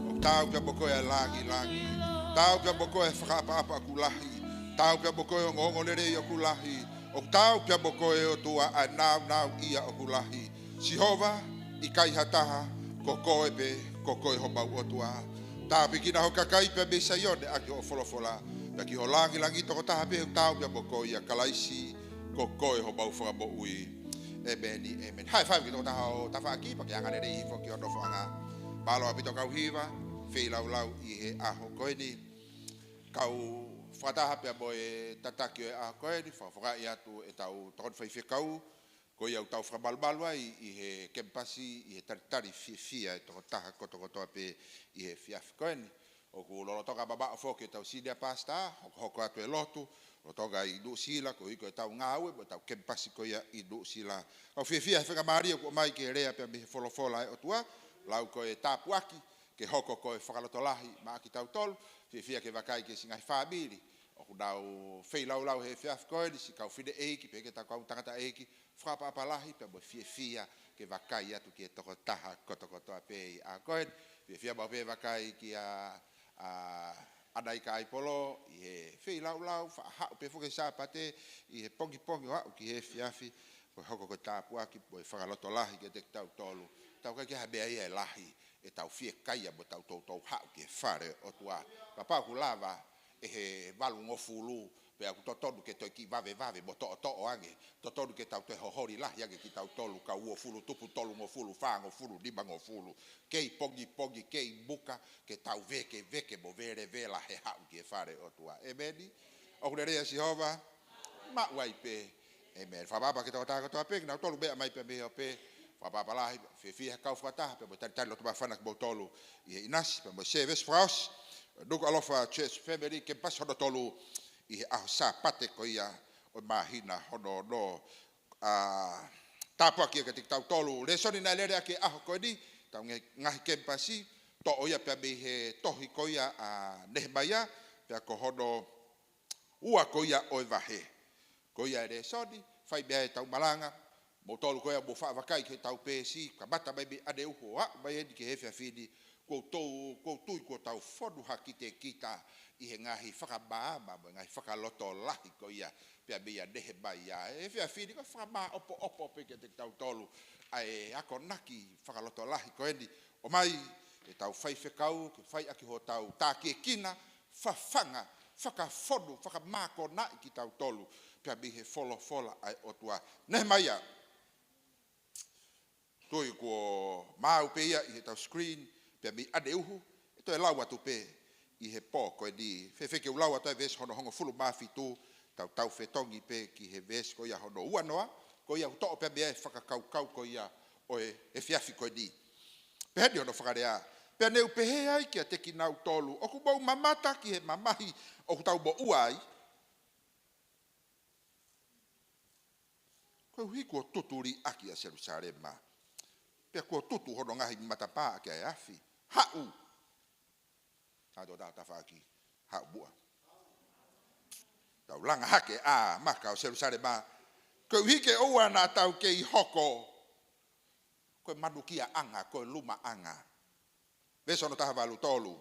ʻoku taau pea mo koe ʻa e langilangi. Taau pea mo koe ʻa e fakaʻapaʻapa ʻoku lahi. Taau pea mo koe ʻa e ongoongolelei ʻoku lahi. ʻOku taau pea mo koe ʻOtua ʻa e nāunauʻia ʻoku lahi. Sihova, ʻikai ha taha, ko koe pē, ko koe homau ʻOtua. Tāpuekina ho kakai pea mei Saione ʻaki hoʻo folofola. Pea ki ho langilangi tokotaha pē ʻoku taau pea mo koe ʻia Kalaisi, ko koe homau fakamoʻui. ʻEmeni, ʻemeni. High five ki he tokotaha ʻo tafaʻaki, pea ke angalelei hifo ki hono nofoʻanga. Mālō ʻaupito kau hiva, feilaulau ʻi he ʻaho ko eni. Kau fakataha pea mo e tataki ʻo e ʻaho ko eni, fakafetaʻi atu ʻetau tokoni faifekau, ko ia ʻoku tau fakamalumalu ai ʻi he kemipasi, ʻi he talitali fiefia ʻa e tokotaha kotokotoa pē ʻi he efiafi ko eni. ʻOku lolotonga mamaʻo foki ʻetau senior pastor, hokohoko atu e lotu, lolotonga ʻi Nuʻusila, koeʻuhi ko ʻetau ngāue mo ʻetau kemipasi ko ia ʻi Nuʻusila. Kau fiefia he faingamālie kuo ʻomai ke lea pea mei he folofola ʻa e ʻOtua, lau ko e tāpuaki, ke hoko ko e fakalotolahi maʻa kitautolu, fiefia ke vakai ki he siʻi ngaahi fāmili ʻoku nau feilaulau he efiafi ko eni, siʻi kau fineʻeiki, pehē ki he kau tangataʻeiki, fakaʻapaʻapa lahi pea mo e fiefia ke vakai atu ki he tokotaha kotokotoa pē ʻi he ʻaho ko eni. Fiefia maʻu pē vakai kia, ʻa, ʻAnaika ʻAipolo ʻi he feilaulau, faʻa haʻu pē foki he Sāpate ʻi he pongipongi ʻo aʻu ki he efiafi, ko e hoko ko e tāpuaki mo e fakalotolahi kiate kitautolu. Tau kai ke ha meʻa ia ʻe lahi, ʻetau fiekaia mo ʻetau toutou haʻu ki he fale ʻo e ʻOtua. Kapau ʻoku lava ʻe he valungofulu, pea ʻoku totonu ke toe kiʻi vavevave mo toʻotoʻo ange. Totonu ke tau toe hoholi lahi ange kitautolu, kau uofulu tupu tolungofulu, fāngofulu, limangofulu. Kei pongipongi, kei muka, ke tau vēkeveke mo velevela he haʻu ki he fale ʻo e ʻOtua. ʻEmeni. ʻOku lelei ʻa Sihova, maʻu ai pē. ʻEmeni. Fakaʻapaʻapa ki he tokotaha kotoa pē, kinautolu meʻa mai pē mei he ope. Fakaʻapaʻapa lahi, fiefia he kau fakataha, pea mo e talitali loto māfana kimoutolu ʻi he ʻinasi, pea mo e sēvesi fakaʻosi ʻo e Nukuʻalofa Church Family, kemipasi hono tolu ʻi he ʻaho Sāpate ko ia ʻo e māhina hono ono. ʻA, tāpuaki ia kiate kitautolu. Lēsoni naʻe lele ʻaki e ʻaho ko eni, ʻetau ngaahi, ngaahi kemipasi, toʻo ia pea mei he tohi ko ia ʻa Nehemaia, pea ko hono ua ko ia ʻo e vahe. Ko ia e lēsoni, fai mei ai ʻetau malanga, moutolu ko ia mou faʻa vakai ki heʻetau peesi, kamata mai mei ʻaneuhu ʻo aʻu mai eni ki he efiafi ni, kuo tau, kuo tui kuo tau fonu hake kiate kita ʻi he ngaahi fakamaama mo e ngaahi fakalotolahi ko ia pea mei a Nehemaia. He efiafi ni ko e fakamāʻopoʻopo pē kiate kitautolu ʻa e akonaki fakalotolahi ko eni. ʻOmai ʻetau faifekau ke fai ʻaki hotau tākiekina, fafanga, fakafonu, fakamākonaʻi kitautolu pea mei he folofola ʻa e ʻOtua. Nehemaia. Tui kuo maau pē ia ʻi heʻetau screen, pea mei ʻaneuhu, ʻe toe lau atu pē ʻi he pō ko eni. Fēfē ke u lau atu ʻa e veesi hono hongofulu mā fitu, tau tau fetongi pē ki he veesi ko ia hono ua noa, ko ia ʻoku toʻo pē mei ai e fakakaukau ko ia ʻo e efiafi ko eni. Pehē ni hono fakalea: Pea ne u pehē ai kiate kinautolu, ʻoku mou mamata ki he mamahi ʻoku tau moʻua ai, koeʻuhi kuo tutu liʻaki ʻa Selusalema, pea kuo tutu hono ngaahi matapā ʻaki ʻa e afi. Haʻu. Tau tafaʻaki. Haʻu muʻa. Tau langa hake ʻa e maka ʻo Selusalema, koeʻuhi ke ʻoua naʻa tau kei hoko ko e manukiaʻanga, ko e lumaʻanga. Veesi hono taha valu tolu.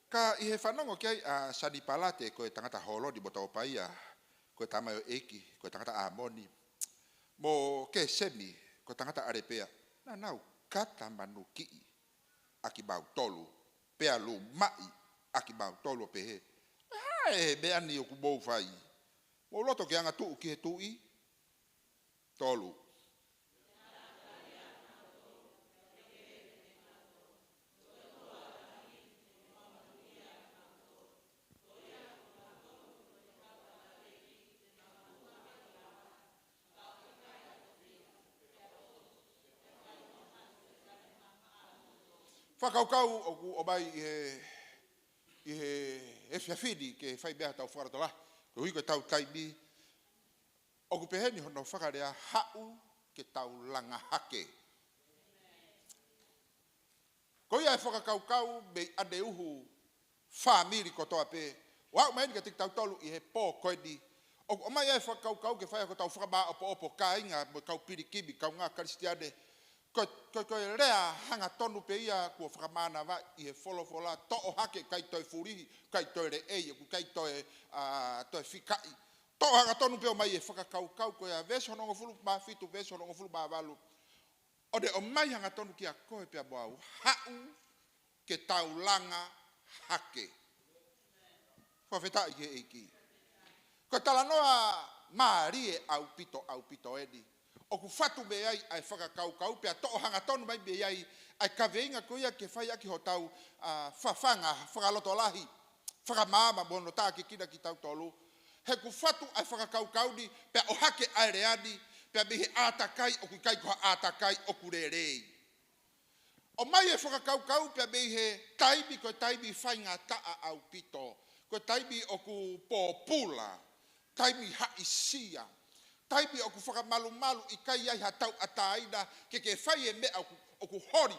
Ka ʻi he fanongo ki ai ʻa Sanipalate ko e tangata Holoni mo Topaia, ko e tamaioʻeiki ko e tangata ʻAmoni, mo Kesemi ko e tangata ʻAlepea, naʻa nau kata manukiʻi ʻa kimautolu, pea lumaʻi ʻa kimautolu ʻo pehē: Ko e hā e meʻa ni ʻoku mou fai? Mou loto ke angatuʻu ki he tuʻi? Tolu. Fakakaukau ʻoku ʻomai ʻi he, ʻi he efiafi ni ke fai mei ai ʻetau fakalotolahi, koeʻuhi ko ʻetau taimi, ʻoku pehē ni hono fakalea: Haʻu ke tau langa hake. Ko ia e fakakaukau mei ʻaneuhu fāmili kotoa pē. ʻOku aʻu mai eni kiate kitautolu ʻi he pō ko eni. ʻOku ʻomai ai e fakakaukau ke fai hotau fakamāʻopoʻopo, kāinga mo e kau pilikimi, kaungā Kalisitiane. Ko, ko, ko e lea hangatonu pē ia kuo fakamānavaʻi ʻi he folofola, toʻo hake, ʻikai toe fulihi, ʻikai toe leʻei, ʻoku ʻikai toe, ʻa, toe fikaʻi. Toʻo hangatonu pē ʻomai e fakakaukau ko ia, veesi hongofulu mā fitu, veesi hongofulu mā valu. ʻO ne ʻomai hangatonu kiate koe pea mo au, haʻu ke tau langa hake. Fakafetaʻi ki he ʻEiki. Ko e talanoa mālie ʻaupito, ʻaupito eni. ʻOku fatu mei ai ʻa e fakakaukau pea toʻo hangatonu mai mei ai ʻa e kaveinga ko ia ke fai ʻaki hotau, ʻa, fafanga, fakalotolahi, fakamaama mo hono tākiekina kitautolu. He ʻoku fatu ʻa e fakakaukau ni, pea ʻohake ʻa e lea ni, pea mei he ʻātakai ʻoku ʻikai ko ha ʻātakai ʻoku lelei. ʻOmai e fakakaukau pea mei he taimi, ko e taimi faingataʻa ʻaupito. Ko e taimi ʻoku pōpula, taimi haʻisia, taimi ʻoku fakamalumalu, ʻikai ai ha tauʻatāina ke ke fai e meʻa ʻoku, ʻoku holi,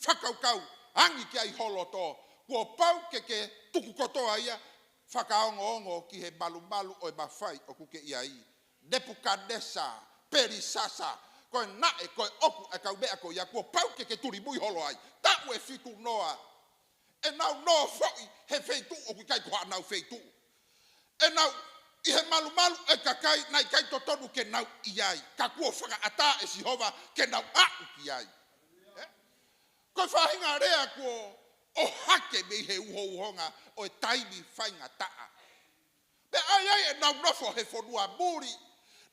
fakakaukau, angi ki ai ho loto. Kuo pau ke ke tuku kotoa ia, fakaongoongo ki he malumalu ʻo e mafai ʻoku ke ʻi ai. Nepukanesa, Pelisasa, ko e naʻe, ko e ʻoku ʻa e kau meʻa ko ia, kuo pau ke ke tulimui holo ai. Taʻu ʻe fitu noa. ʻEnau nofoʻi he feituʻu ʻoku ʻikai ko haʻanau feituʻu. ʻEnau ʻi he malumalu ʻo e kakai naʻe ʻikai totonu ke nau ʻi ai. Ka kuo fakaʻatā ʻe Sihova ke nau aʻu ki ai. Ē? Ko e faʻahinga lea kuo ʻohake mei he uhouhonga ʻo e taimi faingataʻa. Pea ʻai ai ʻenau nofo he fonua muli,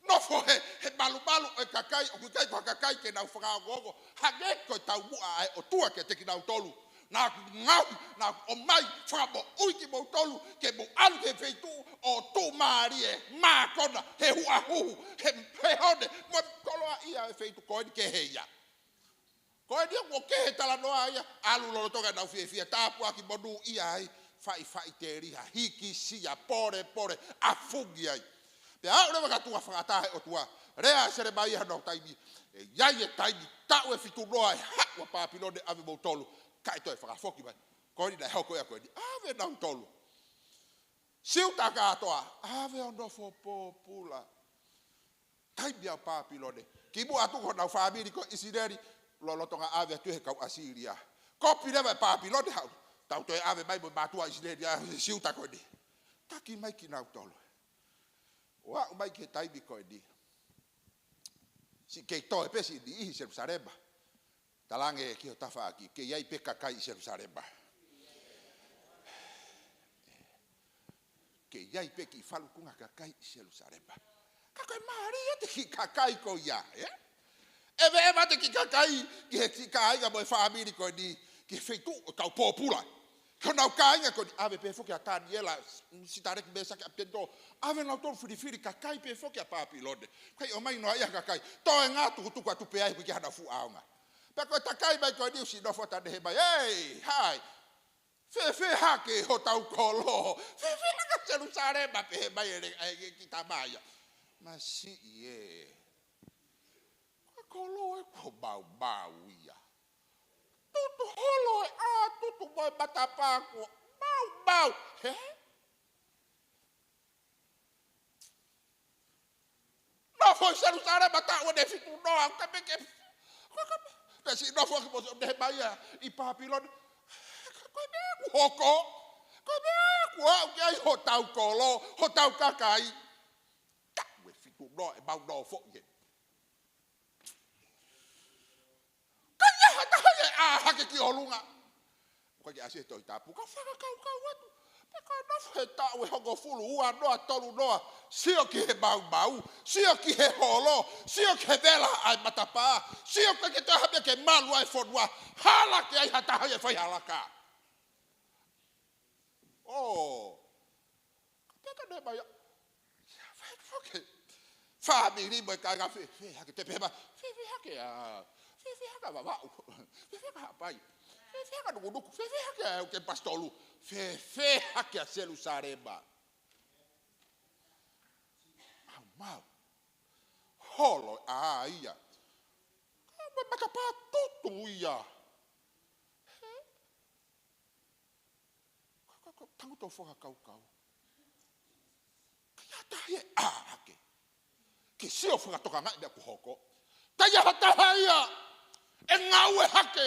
nofo he, he malumalu ʻo e kakai, ʻoku ʻikai ko ha kakai ke nau fakaongoongo, hangē ko e taumuʻa ʻa e ʻOtua kiate kinautolu. Naʻa ku ngaohi, naʻa ku ʻomai, fakamoʻui kimoutolu, ke mou ʻalu ki he feituʻu ʻo tuʻumālie, mākona, he huʻahuhu, he, he hone, mo e koloaʻia e feituʻu ko eni kehe ia. Ko eni ia kuo kehe talanoa ia, ʻalu lolotonga ʻenau fiefia, tāpuaki monūʻia ai, faʻifaʻiteliha, hikisia, polepole, ʻafungi ai. Pea aʻu leva ki he tuʻa fakaʻatā ʻe he ʻOtua, lea ʻa Selemaia hono taimi, ʻe ʻi ai e taimi, taʻu ʻe fitu noa ʻe haʻu ʻa Pāpilone ʻave moutolu, kae toe fakafoki mai. Ko eni naʻe hoko ia ko eni, ʻave nautolu. Siuta kātoa, ʻave ʻo nofo pōpula. Taimi ʻa Pāpilone. Kimuʻa atu ko honau fāmili ko ʻIsileli, lolotonga ʻave atu he kau ʻAsīlia. Kopi leva ʻe Pāpilone haʻu. Tau toe ʻave mai mo e mātuʻa ʻIsileli ʻa e Siuta ko eni. Taki mai kinautolu. ʻO aʻu mai ki he taimi ko eni. Siʻi kei toe pē siʻi niʻihi ʻi Selusalema. Talaange ki ho tafaʻaki, kei ʻi ai pē kakai ʻi Selusalema. Kei ʻi ai pē kiʻi falukunga kakai ʻi Selusalema. Ka ko e mālie ʻa e kiʻi kakai ko ia, ē? ʻEveʻeva ʻa e kiʻi kakai ki he kiʻi kāinga mo e fāmili ko eni, ki he feituʻu ʻo e kau pōpula. Ko honau kāinga ko eni, ʻave pē foki ʻa Taniela, Sitaleki, Mēsake, ʻApitenego, ʻave nautolu filifili kakai pē foki ʻa Pāpilone. ʻIkai ʻomai noa ia kakai, toe ngā tukutuku atu pē ai ʻoku ʻikai haʻanau fuʻu ʻaonga. Pea ko e takai mai ko eni ʻoku siʻi nofo atu ʻa Nehemaia, ei, hai. Fēfē hake hotau kolo. Fēfē hake Selusalema pehē mai ʻe he, ʻe he kiʻi tama ia. Masiʻi ē. Ko e kolo ē kuo maumau ia. Tutu holo e ʻā, tutu mo e matapā kuo maumau. Hē? Nofo ʻi Selusalema taʻu ʻe fitu noa, ʻoku ke pehē ke, ʻoku ke pehē, pea siʻi nofo ʻaki mo Nehemaia ʻi Pāpilone. Ko e meʻa ʻoku hoko, ko e meʻa ʻoku aʻu ki ai hotau kolo, hotau kakai. Taʻu ʻe fitu noa ʻemau nofoʻi heni. Ka ʻi ai ha taha ia ʻe ʻā hake ki ʻolunga. ʻOku ʻikai ke ʻasi he Tohi Tapu, ka fakakaukau atu. Pea ka nofo he taʻu ʻe hongofulu, ua noa, tolu noa. Sio ki he maumau, sio ki he holo, sio ki he vela ʻa e matapā. Sio ki he toe hapea ke malu ai e fonua. Hala ke ʻi ai ha taha ia ʻe fai ha laka. ʻŌ. Ka pea ka Nehemaia. Fai foki. Fāmili mo e kāinga fēfē hake te pehē mai. Fēfē hake ʻa, fēfē hake ʻa Vavaʻu. Fēfē hake ʻa Haʻapai. Fēfē hake ʻa Nukunuku. Fēfē hake ʻa e ʻū kemipasi tolu. Fēfē hake ʻa Selusalema. Maumau. Holo ʻa ia. Matapā tutu ia. He? Ko, ko, ko, tangutu ʻo fakakaukau. ʻIkai ha taha ia ʻe ʻā hake ke sio fakatokangaʻi meʻa kuo hoko. ʻIkai ha taha ia ʻe ngāue hake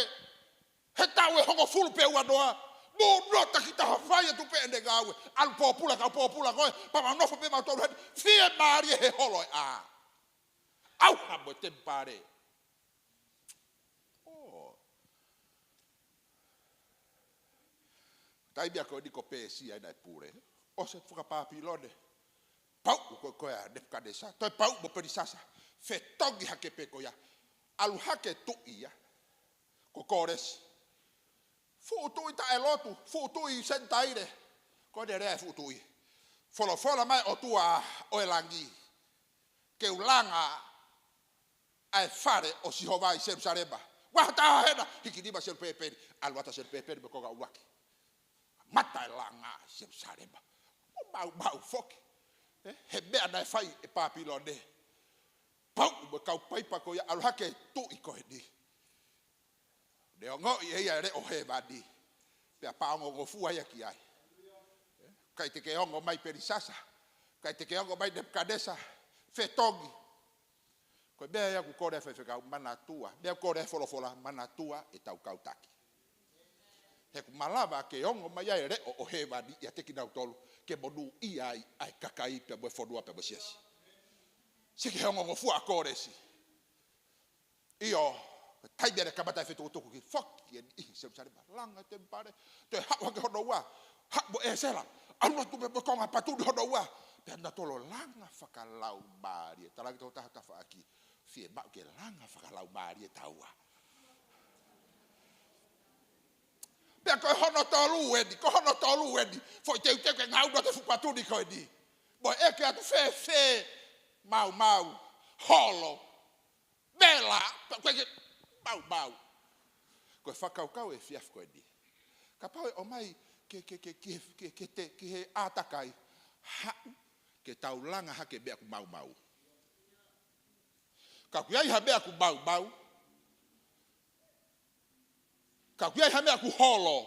he taʻu ʻe hongofulu pe uanoa. Mou nofo takitaha, fai atu pē ʻene ngāue. ʻAlu pōpula, kau pōpula koe, pea mau nofo pē mautolu heni. Fiemālie he holo e ʻā. ʻAuha mo e temipale. ʻŌ. Taimi ko eni ko Pēsia ʻena ʻe pule. ʻOsi atu fakapāpilone. Pauʻu ko, ko ia ʻa Nepukanesa. Toe pauʻu mo Pelisasa. Fetongi hake pē ko ia. ʻAlu hake tuʻi ia ko Kōlesi. Fuʻu tuʻi taʻelotu, fuʻu tuʻi Senitaile. Ko ʻene lea e fuʻu tuʻi: Folofola mai ʻOtua ʻo e langi ke u langa ʻa e fale ʻo Sihova ʻi Selusalema. Vahe taha hena, hiki nima Selupēpeli. ʻAlu atu ʻa Selupēpeli mo e konga ʻuluaki. Mata e langa ʻi Selusalema. ʻO maumau foki. Eh, he meʻa naʻe fai ʻe Pāpilone. Pauʻu mo e kau paipa ko ia, ʻalu hake tuʻi ko eni. Ne ongoʻi ʻe ia e leʻo hēvani. Pea pāongongofua ia ki ai. ʻIkai te ke ongo mai Pelisasa. ʻIkai te ke ongo mai Nepukanesa. Fetongi. Ko e meʻa ia ʻoku kole ʻa e faifekau, manatua. Meʻa ʻoku kole ʻa e folofola, manatua ʻetau kau taki. He ʻoku malava ke ongo mai ai e leʻo ʻo hēvani ʻiate kinautolu, ke monūʻia ai ʻa e kakai pea mo e fonua pea mo e siasi. Sio ki he ongongofua ʻa Kōlesi. ʻIo, taimi ʻene kamata e fetukutuku ki foki e niʻihi Selusalema. Langa e temipale, toe haʻu hake hono ua, haʻu mo ʻĒsela, ʻalu atu mo e konga patuni hono ua. Pea nautolu langa fakalaumālie. Talaange ki he tokotaha tafaʻaki, fiemaʻu ke langa fakalaumālie taua. Pea ko hono tolu eni, ko hono tolu eni, foʻi teuteu ke ngaunga atu e fuʻu patuni ko eni. Mo e ʻeke atu fēfē, maumau, holo, vela, pea ko e maumau. Ko e fakakaukau e efiafi ko eni. Kapau ʻe ʻomai ke, ke, ke, ke, ke, ke te, ki he ʻātakai, haʻu ke tau langa hake meʻa ʻoku maumau. Ka ʻoku ʻi ai ha meʻa ʻoku maumau. Ka ʻoku ʻi ai ha meʻa ʻoku holo.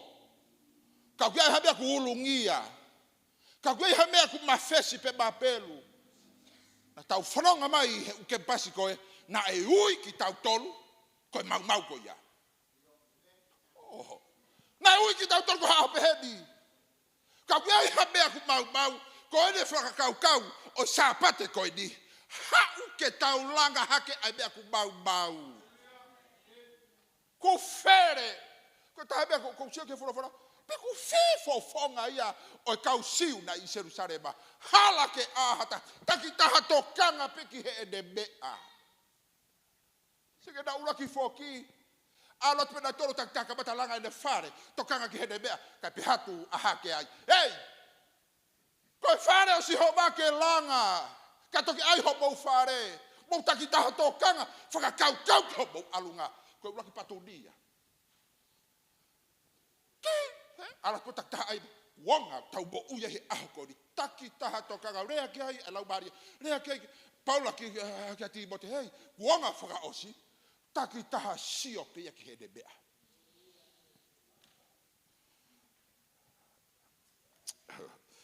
Ka ʻoku ʻi ai ha meʻa ʻoku ulungia. Ka ʻoku ʻi ai ha meʻa ʻoku mafesi pe mapelu. Naʻa tau fononga mai he ʻū kemipasi ko ē, naʻe ui kitautolu ko e maumau ko ia. ʻŌ. Naʻe ui kitautolu ko ha ʻaho pehē ni. Ka ʻoku ʻi ai ha meʻa ʻoku maumau, ko ʻene fakakaukau ʻo e Sāpate ko eni. Haʻu ke tau langa hake ʻa e meʻa ʻoku maumau. Ko fele. Ko e taha e meʻa ʻoku, ʻoku ou sio ki he folofola. Pe ko fē fofonga ia ʻo e kau Siu naʻe ʻi Selusalema. Hala ke ʻā ha taha, takitaha tokanga pē ki heʻene meʻa. Sio ki he ʻuluaki foki. ʻAlu atu pē nautolu takitaha kamata langa ʻene fale, tokanga ki heʻene meʻa, kae pehē atu ʻa hake ai. Ei! Ko e fale ʻo Sihova ke langa, ka toki ʻai homou fale, mou takitaha tokanga, fakakaukau ki homou ʻalunga. Ko e ʻuluaki patuni ia. Ki, he, ʻalu atu takitaha ai, kuonga ʻoku tau moʻui ai he ʻaho ko eni. Takitaha tokanga, lea ki ai ʻa e Laumālie. Lea ki ai, Paula ki, eh, kia Tīmote, hei, kuonga fakaʻosi, takitaha sio pē ia ki heʻene meʻa.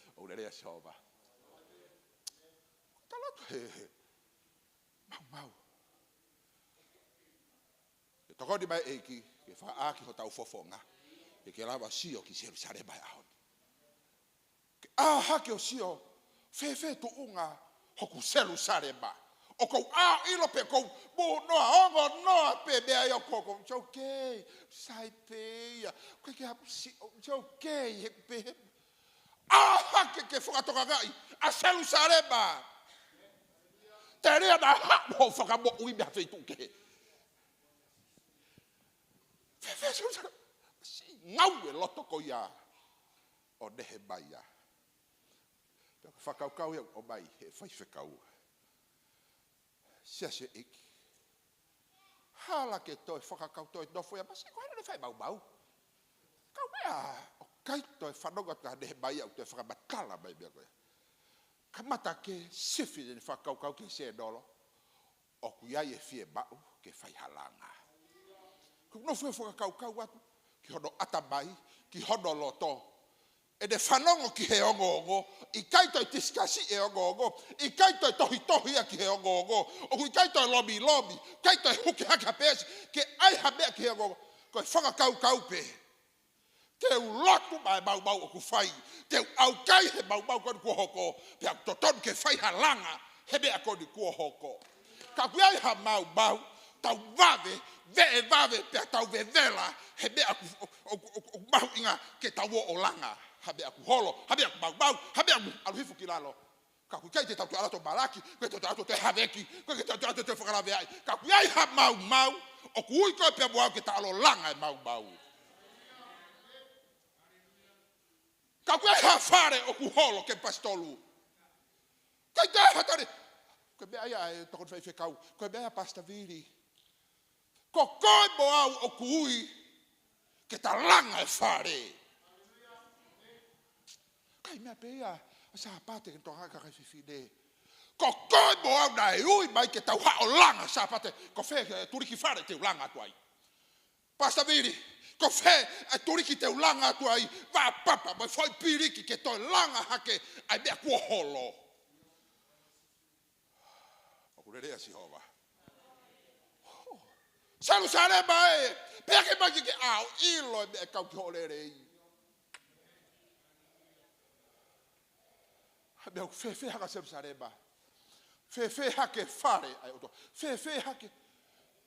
ʻOku lelei ʻa Sihova. Tala atu he, he maumau. Ke tokoni mai ʻEiki, ke fakaʻā ki hotau fofonga, ke ke lava sio ki Selusalema he ʻaho ni. Ke ʻā hake ʻo sio, fēfē tuʻunga hoku Selusalema. ʻOku ou ʻā ʻilo pē ʻoku ou mou noa ongo noa pē meʻa ia ʻoku ou, it's okay. Sai pē ia. Ko e ke hapusi, it's okay. He pē he. ʻĀ hake ke fakatokangaʻi ʻa Selusalema. Telia naʻa haʻu hoʻo fakamoʻui mei ha feituʻu kehe. Fēfē Selusalema? Siʻi ngāue loto ko ia ʻo Nehemaia. Pea ko e fakakaukau ia ʻoku ʻomai he faifekau. Siasi ʻEiki. Hala ke toe fakakau toe nofo ia masi ko hana ne fai maumau. Kau meʻa, ʻoku ʻikai toe fanongo atu kia Nehemaia ʻoku toe fakamatala mai meʻa ko ia. Kamata ke sifi ʻene fakakaukau ki he sēnolo. ʻOku ʻi ai e fiemaʻu ke fai ha langa. Ko e nofo ʻo fakakaukau atu ki hono ʻatamai, ki hono loto. ʻEne fanongo ki he ongoongo, ʻikai toe tisikasi e ongoongo, ʻikai toe tohitohi ia ki he ongoongo, ʻoku ʻikai toe lomilomi, ʻikai toe huki hake ha peesi, ke ʻai ha meʻa ki he ongoongo. Ko e fakakaukau pē. Te u lotu maʻa e maumau ʻoku fai. Te u ʻaukai he maumau ko eni kuo hoko. Pea totonu ke fai ha langa he meʻa ko eni kuo hoko. Ka ʻoku ʻi ai ha maumau, tau vave, veʻe vave, pea tau vevela he meʻa ʻoku, ʻoku, ʻoku, ʻoku mahuʻinga ke tau ō ʻo langa. Ha meʻa ʻoku holo, ha meʻa ʻoku maumau, ha meʻa ʻoku ʻalu hifo ki lalo. Ka ʻoku ʻikai te tau toe ʻalu atu ʻo malaki, ʻikai te tau ʻalu atu ʻo toe haveki, ʻikai te tau ʻalu atu ʻo toe fakalaveaʻi. Ka ʻoku ʻi ai ha maumau, ʻoku ui koe pea mo au ke ta ō ʻo langa e maumau. Ka ʻoku ʻi ai ha fale ʻoku holo ke pasitolu. ʻIkai ke ha tali. Ko e meʻa ia ʻa e tokoni faifekau. Ko e meʻa ia Pastor Vili. Ko koe mo au ʻoku ui ke ta langa e fale. ʻIkai meʻa pē ia ʻa Sāpate ki he Tonga kakai fefine. Ko koe mo au naʻe ui mai ke tau haʻu ʻo langa Sāpate. Ko fē e tuliki fale te u langa atu ai? Pastor Vili, ko fē e tuliki te u langa atu ai? Vā papa, mo e foʻi piliki ke toe langa hake ʻa e meʻa kuo holo. ʻOku lelei ʻa Sihova. Selusalema ē, pea ke mai ke ke ʻilo e meʻa ʻoku kau ki hoʻo lelei. Meʻa ʻoku fēfē hake Selusalema. Fēfē hake fale ʻa e ʻOtua. Fēfē hake.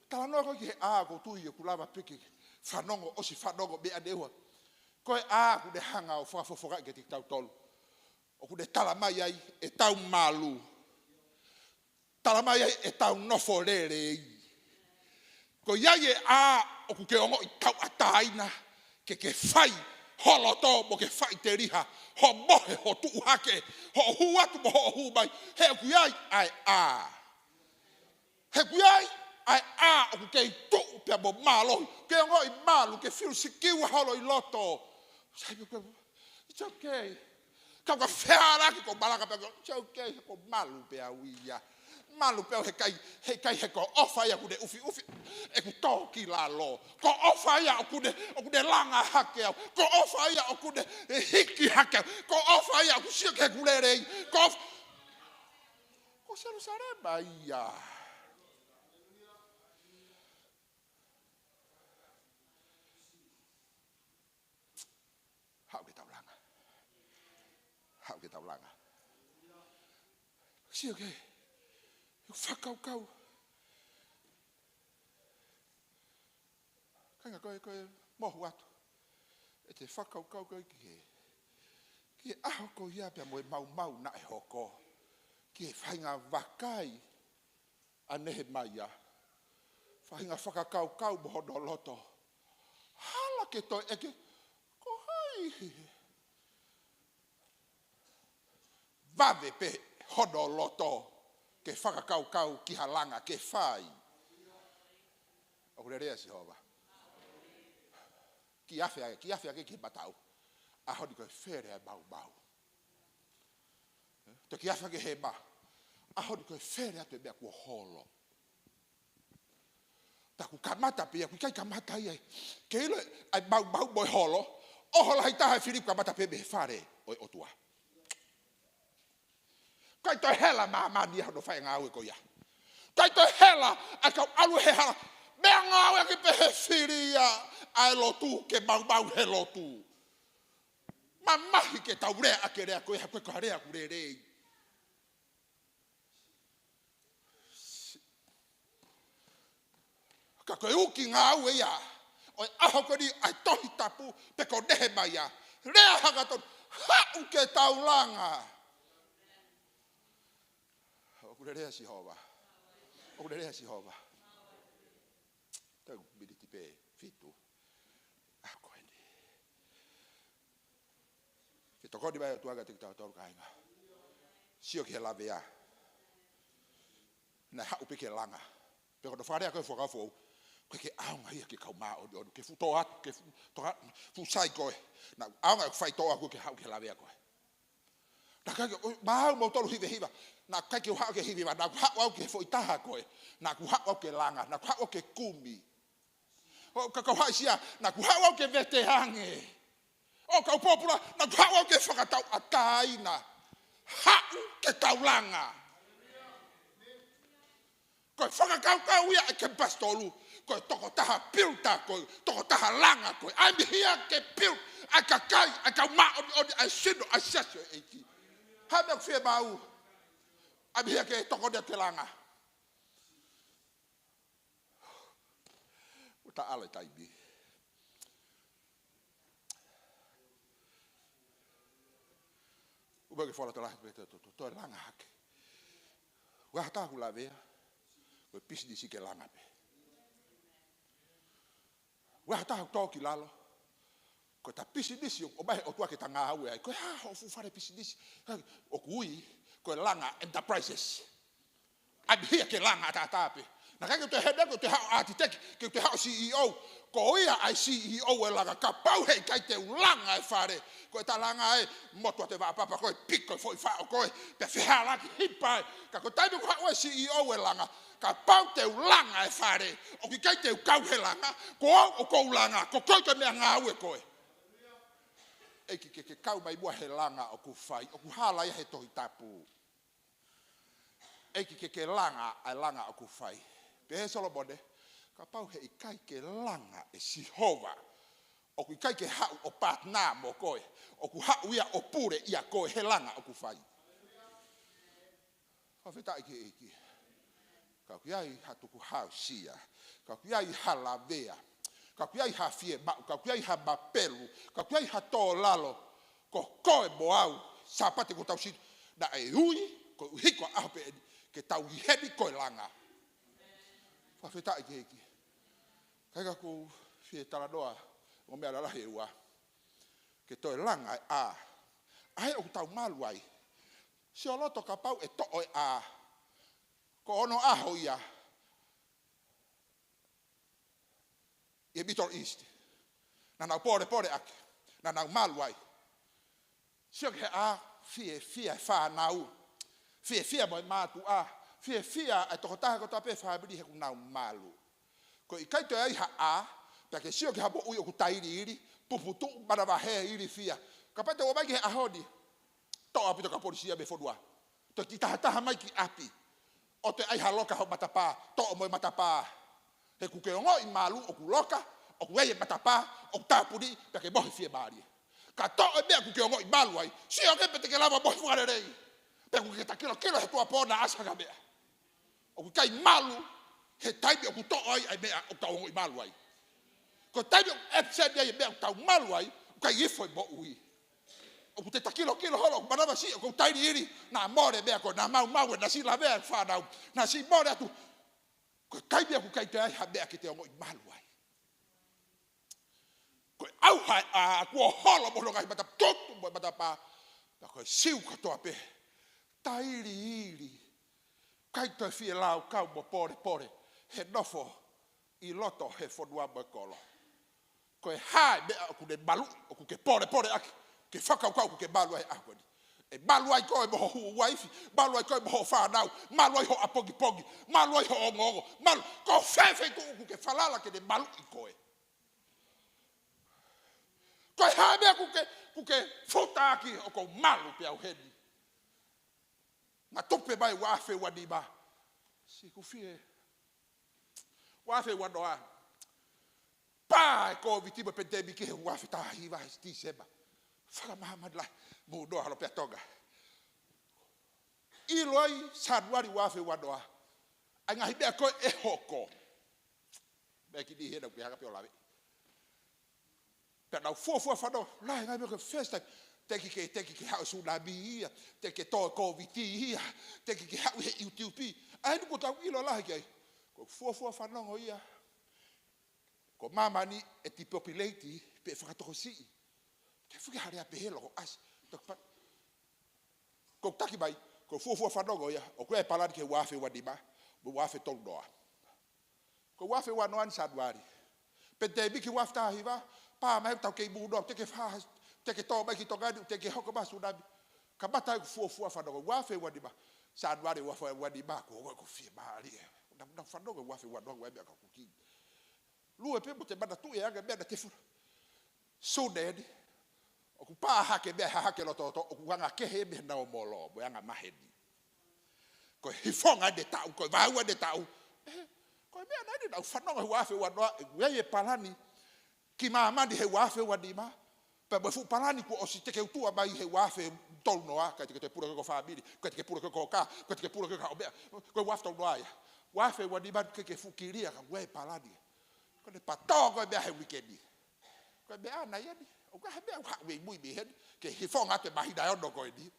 Talanoa ko ē ki he ʻā ʻoku ou tui ʻoku lava pē ke fanongo, ʻosi fanongo meʻa neua. Ko e ʻā ʻoku ne hanga ʻo fakafofongaʻi kiate kitautolu. ʻOku ne tala mai ai ʻetau malu. Tala mai ai ʻetau nofo lelei. Ko ia e ʻā ʻoku ke ongoʻi tauʻatāina, ke ke fai ho loto mo ke faʻiteliha, hoʻo mohe, hoʻo tuʻu hake, hoʻo hū atu mo hoʻo hū mai, he ʻoku ʻi ai ʻa e ʻā. He ʻoku ʻi ai ʻa e ʻā ʻoku kei tuʻu pea mo mālohi, ke ongoʻi malu, ke feel secure holo ʻi loto. Sai pē koe, it's okay. Ka ʻoku ke feala ki hoʻo malanga pea ko, it's okay, ko e malu pē au ia. Malu pē au he ʻikai, he ʻikai he ko e ʻofa ia ʻoku ne ʻufiʻufi ʻeku tō ki lalo. Ko e ʻofa ia ʻoku ne, ʻoku ne langa hake au. Ko e ʻofa ia ʻoku ne hiki hake au. Ko e ʻofa ia ʻoku sio ki heʻeku lelei. Ko e ʻofa, ko Selusalema ia. Haʻu ke tau langa. Haʻu ke tau langa. Sio ki he, he fakakaukau. Kāinga, ko e, ko e mohu atu ʻete fakakaukau ko ē ki he, ki he ʻaho ko ia pea mo e maumau naʻe hoko. Ki he faʻahinga vakai ʻa Nehemaia. Faʻahinga fakakaukau mo hono loto. Hala ke toe ʻeke, ko hai? Vave pē hono loto ke fakakaukau ki ha langa ke fai. ʻOku lelei ʻa Sihova. Kiʻi afe ake, kiʻi afe ake ki he mataʻu. ʻAho ni ko e fele ʻa e maumau. Toe kiʻi afe ake hema. ʻAho ni ko e fele atu e meʻa kuo holo. Tā ʻoku kamata pē ia, ʻoku ʻikai kamata ia. Ke ʻilo ʻa e maumau mo e holo, ʻoho lahi taha e fili ʻoku kamata pē mei he fale ʻo e ʻOtua. ʻIkai toe hela māmani ia hono fai e ngāue ko ia. ʻIkai toe hela ʻa e kau ʻalu he hala. Meʻangāue ake pē he fili ia ʻa e lotu ke maumau he lotu. Mamahi ke tau lea ʻaki e lea ko ia, ko e ko ha lea ʻoku lelei. Ka ko e uki ngāue ia ʻo e ʻaho ko eni ʻa e Tohi Tapu pe ko Nehemaia. Lea hangatonu, haʻu ke tau langa. ʻOku lelei ʻa Sihova. ʻOku lelei ʻa Sihova. Tau miniti pē fitu. ʻA ko eni. Ke tokoni mai ʻOtua kiate kitautolu kāinga. Sio ki he lavea. Naʻe haʻu pē ke langa. Pea ko hono fakalea ko ē Fuakava Foʻou, ʻoku ʻikai ke ʻaonga ia ki he kau māʻoniʻoni, ke fuʻu tō atu, ke fuʻu tō atu, fuʻu sai koe. Naʻe ʻaonga ʻeku faitoʻo ʻaʻaku ke haʻu ki he lavea ko ē. Naʻe ʻikai ke, ʻo, maau moutolu hivehiva. Naʻe ʻikai ke u haʻu ki he hivehiva, naʻa ku haʻu au ki he foʻi taha ko ē. Naʻa ku haʻu au ke langa, naʻa ku haʻu au ke kumi. Ko e kau haʻisia, naʻa ku haʻu au ke vete ange. ʻO kau pōpula, naʻa ku haʻu au ke fakatauʻatāina. Haʻu ke tau langa. Ko e fakakaukau ia ʻa e kemipasetō. Ko e tokotaha piuta, ko e tokotaha langa, ko e I'm here ke piu, ʻa e kakai, ʻa e kau māʻoniʻoni, ʻa e sino, ʻa e siasi ʻo e ʻEiki. Hā e meʻa ʻoku fiemaʻu? I'm here ke tokoni atu ke langa. ʻOku taʻalo e taimi. ʻOku pau ke fala tala, to, to, to, to langa hake. Ua hata ku lavea, ko e pisinisi ke langa pē. Ua hata ku tō ki lalo, ko e ta pisinisi ʻoku ʻomai ʻe he ʻOtua ke ta ngāue ai. Ko e hā hoʻo fuʻu fale pisinisi? ʻOku ui, ko e langa enterprises. I'm here ke langa ʻataʻatā pē. Naʻe ʻikai ke u toe head, ke u toe haʻu ʻātiteki, ke u toe haʻu C E O. Ko ia ʻa e C E O e langa, kapau heʻikai te u langa e fale. Ko e ta langa e motu ʻa e vaʻa papa ko e piko e foʻi faʻo ko e, pea fehālaaki hipa ai. Ka ko e taimi ʻoku haʻu e C E O e langa, kapau te u langa e fale, ʻoku ʻikai te u kau he langa, ko au ʻoku ou langa, ko koe ko e meʻangāue koe. ʻEiki ke ke kau mai muʻa he langa ʻoku fai, ʻoku hala ia he Tohi Tapu. ʻEiki ke ke langa ʻa e langa ʻoku fai. Pehē ʻe Solomone, kapau heʻikai ke langa ʻe Sihova, ʻoku ʻikai ke haʻu ʻo partner mo koe, ʻoku haʻu ia ʻo pule ʻia koe he langa ʻoku fai. Fakafetaʻi ki he ʻEiki. Ka ʻoku ʻi ai ha tukuhāusia, ka ʻoku ʻi ai ha lavea, ka ʻoku ʻi ai ha fiemaʻu, ka ʻoku ʻi ai ha mapelu, ka ʻoku ʻi ai ha tō lalo, ko koe mo au, Sāpate kuo tau sino, naʻe ui koeʻuhi ko e ʻaho pē eni ke tau ʻi heni ko e langa. Fakafetaʻi ki he ʻEiki. Ka ʻikai ke u fie talanoa mo e meʻa lalahi ʻe ua. Ke toe langa e ʻā. ʻA ē ʻoku tau malu ai. Sio loto kapau ʻe toʻo e ʻā. Ko hono ʻaho ia ʻi he Middle East. Naʻa nau pōlepole ʻaki. Naʻa nau malu ai. Sio ki he ʻā, fiefia e fānau. Fiefia mo e mātuʻa. Fiefia e tokotaha kotoa pē fāmili he ʻoku nau malu. Ko e ʻikai toe ai ha ʻā, pea ke sio ki ha moʻui ʻoku tailiili, puputuʻu, manavahē, ilifia. Kapau te u ʻomai ki he ʻaho ni, toʻo ʻaupito kau polisi ia mei he fonua. Toe kiʻi tahataha mai ki ʻapi. ʻOua toe ai ha loka ho matapā, toʻo mo e matapā. He ʻoku ke ongoʻi malu ʻoku loka, ʻoku ʻi ai e matapā, ʻoku tāpuni, pea ke mohe fiemālie. Ka toʻo e meʻa ʻoku ke ongoʻi malu ai, sio ange pe te ke lava mohe fakalelei. Pea ʻoku ke takilokilo he tuʻuapō naʻa ʻasi ha meʻa. ʻOku ʻikai malu he taimi ʻoku toʻo ai ʻa e meʻa ʻoku tau ongoʻi malu ai. Ko e taimi ʻoku absent ai e meʻa ʻoku tau malu ai, ʻoku ʻikai ifo e moʻui. ʻOku te takilokilo holo, ʻoku manavasiʻi, ʻoku tailiili, naʻa mole e meʻa ko ē, naʻa maumau e nasi, lavea e fānau, naʻa siʻi mole atu. Ko e taimi ʻoku ʻikai toe ai ha meʻa ke te ongoʻi malu ai. Ko e ʻauha e ʻā, kuo holo mo hono ngaahi matapā, tutu mo e matapā. Pea ko e siu kotoa pē. Tailiili. ʻIkai toe fie laukau mo pōlepole he nofo ʻi loto he fonua mo e kolo. Ko e hā e meʻa ʻoku ne maluʻi, ʻoku ke pōlepole ʻaki, ke fakakaukau ʻoku ke malu ai he ʻaho ni. ʻE malu ai koe mo ho uaifi, malu ai koe mo hoʻo fānau, malu ai hoʻo ʻapongipongi, malu ai hoʻo ongoongo, malu, ko fē feituʻu ʻoku ke falala ke ne maluʻi koe. Ko e hā e meʻa ʻoku ke, ʻoku ke futa ʻaki ʻoku ou malu pē au heni. Naʻa tupu mai ua afe ua nima. Siʻi kufie. Ua afe ua noa. Pā e Kōviti mo e pandemic he ua afe taha hiva he Tīsema. Fakamāmani lahi. Mou noa holo pē ʻa Tonga. ʻIlo ai Sānuali ua afe ua noa. ʻA e ngaahi meʻa ko ē ʻe hoko. Meʻa ki ni he naʻa ku hanga pē ʻo lave. Pea naʻa ku fuofua fanongo, lahi e ngaahi meʻa ko e first time. Teʻeki ke, teʻeki ke haʻu e tsunami ia, teʻeki ke tō e Kōviti ia, teʻeki ke haʻu he YouTube. ʻA eni kuo tau ʻilo lahi ki ai. Ko e fuofua fanongo ia. Ko māmani ʻe depopulate, pea fakatokosiʻi. Te fuke hale a pehē loko ʻasi. Toki pa-, ko e taki mai, ko e fuofua fanongo ia, ʻoku ʻi ai e palani ki he ua afe ua nima, mo e ua afe tolu noa. Ko e ua afe ua noa ni Sānuali. Pandemic ua afe taha hiva, pā mai ʻoku tau kei mūnoa, teʻeki ke fa-, teʻeki ke tō mai ki Tonga ni, teʻeki ke hoko mai ha tsunami. Kamata ai ʻeku fuofua fanongo, ua afe ua nima, Sānuali ua afe ua nima, ko e ʻoku fiemālie. Naʻa, naʻa ku fanongo ua afe ua noa, ua meʻa ka kuki. Lue pē mo te manatuʻi ange meʻa naʻa te fula. Sune eni. ʻOku pā hake meʻa hahake loto, ʻoku anga kehe mei he nau molo, mo e anga maheni. Ko e hifonga ʻene taʻu, ko e vaeua ʻene taʻu. ʻE, ko e meʻa naʻe ʻi ai ʻenau fanongo he ua afe ua noa, ʻe ʻi ai e palani ki māmani he ua afe ua nima. Pea mo e fuʻu palani kuo ʻosi teke utua mai he ua afe tolu noa, ʻikai te ke toe pule koe ko e fāmili, ʻikai te ke pule koe ko e kā, ʻikai te ke pule koe ko e meʻa, ko e ua afe tolu noa ia. Ua afe ua nima ke ke fuʻu kilia ka ʻoku ʻi ai e palani. Ko ʻene patō ko e meʻa he uike ni. Ko e meʻa naʻe ʻi ai ni, ʻoku ʻi ai e meʻa ʻoku haʻu ʻi mui mei heni, ke hifonga atu e māhina ʻe ono ko eni.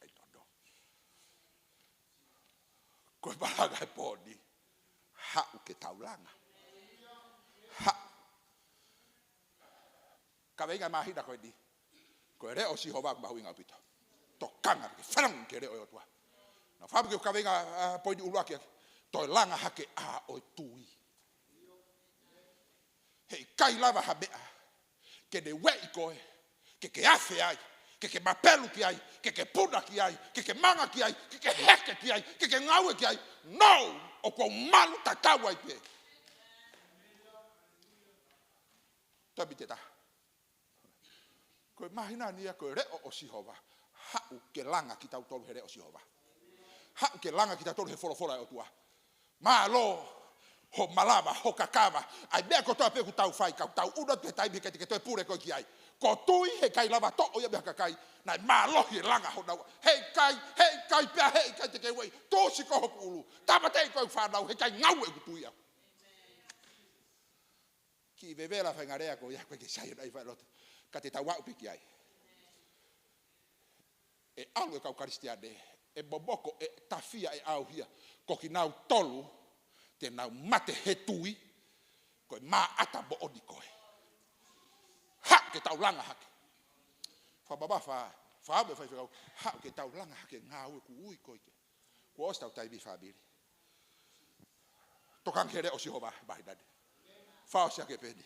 I don't know. Ko e malanga he pō ni. Haʻu ke tau langa. Haʻu. Kaveinga māhina ko eni. Ko e leʻo ʻo Sihova ʻoku mahuʻinga ʻaupito. Tokanga ke fanongo ki he leʻo ʻo e ʻOtua. Naʻa famu ke kaveinga, ʻa, poini ʻuluaki ake. Toe langa hake ʻa ʻo e tui. Heʻikai lava ha meʻa ke ne ueʻi koe, ke ke afe ai, ke ke mapelu ki ai, ke ke puna ki ai, ke ke manga ki ai, ke ke heke ki ai, ke ke ngāue ki ai. No! ʻOku ou malu tatau ai pē. Tōmite ta. Ko e māhina ni ia ko e leʻo ʻo Sihova. Haʻu ke langa kitautolu he leʻo ʻo Sihova. Haʻu ke langa kitautolu he folofola ʻa e ʻOtua. Mālō hoʻo malava, hoʻo kakava. ʻAi meʻa kotoa pē ʻoku tau fai, ka tau ʻunu atu he taimi he ʻikai te ke toe pule koe ki ai. Ko e tui heʻikai lava toʻo ia mei ha kakai. Naʻe mālohi e langa honau. Heʻikai, heʻikai pea heʻikai te ke ueʻi. Tuʻusi koe hoku ʻulu. Tāmateʻi koe hoku fānau, heʻikai ngāue ʻeku tui au. Kiʻi vevela faingalea ko ia ko e ke sai ʻai fai loto. Ka te tau aʻu pē ki ai. ʻE ʻalu e kau Kalisitiane, ʻe momoko, ʻe tafia, ʻe ʻauhia. Ko kinautolu, te nau mate he tui, ko e maʻata moʻoni koe. Haʻu ke tau langa hake. Fakamamafa, fakaʻamu e faifekau, haʻu ke tau langa hake ngāue ʻoku ui koe ke. Kuo ʻosi ʻetau taimi fāmili. Tokanga ki he leʻo ʻo Sihova, māhina ni. Fakaʻosi ake pē eni.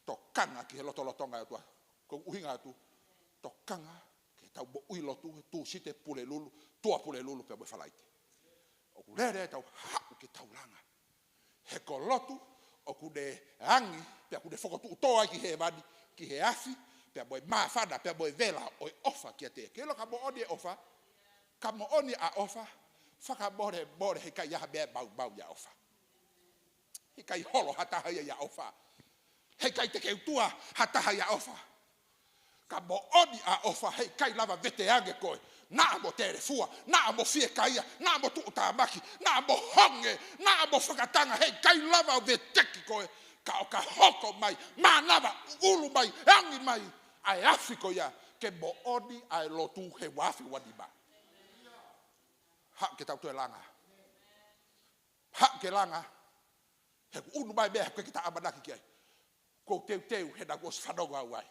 Tokanga ki he lotolotonga ʻo e ʻOtua. Ko e ʻuhinga atu. Tokanga ki heʻetau moʻui lotu, he Tūsite, Pulelulu, Tuʻapulelulu, pea mo e Falaite. ʻOku lele ʻetau haʻu ke tau langa. He ko e lotu, ʻoku ne angi, pea ʻoku ne fokotuʻu tō ai ki hēvani, ki he afi, pea mo e māfana, pea mo e vela, ʻo e ʻofa kiate ia. Ke ʻilo ka moʻoni e ʻofa, ka moʻoni ʻa ʻofa, fakamolemole heʻikai ha meʻa maumau ʻi he ʻofa. Heʻikai holo ha taha ia ʻi he ʻofa. Heʻikai te ke utua ha taha ʻi he ʻofa. Ka moʻoni ʻa ʻofa heʻikai lava vete ange koe. Naʻa mo telefua, naʻa mo fiekaia, naʻa mo tuʻutāmaki, naʻa mo honge, naʻa mo fakatanga, heʻikai lava veteki koe. Ka ʻo ka hoko mai, mānava, ʻulu mai, angi mai, ʻa e afi ko ia, ke moʻoni ʻa e lotu he ua afe ua nima. Haʻu ke tau toe langa. Haʻu ke langa. He ʻoku ʻunu mai meʻa he ʻikai ke ta ʻamanaki ki ai. Ko e teuteu he naʻa ku ʻosi fanongo au ai.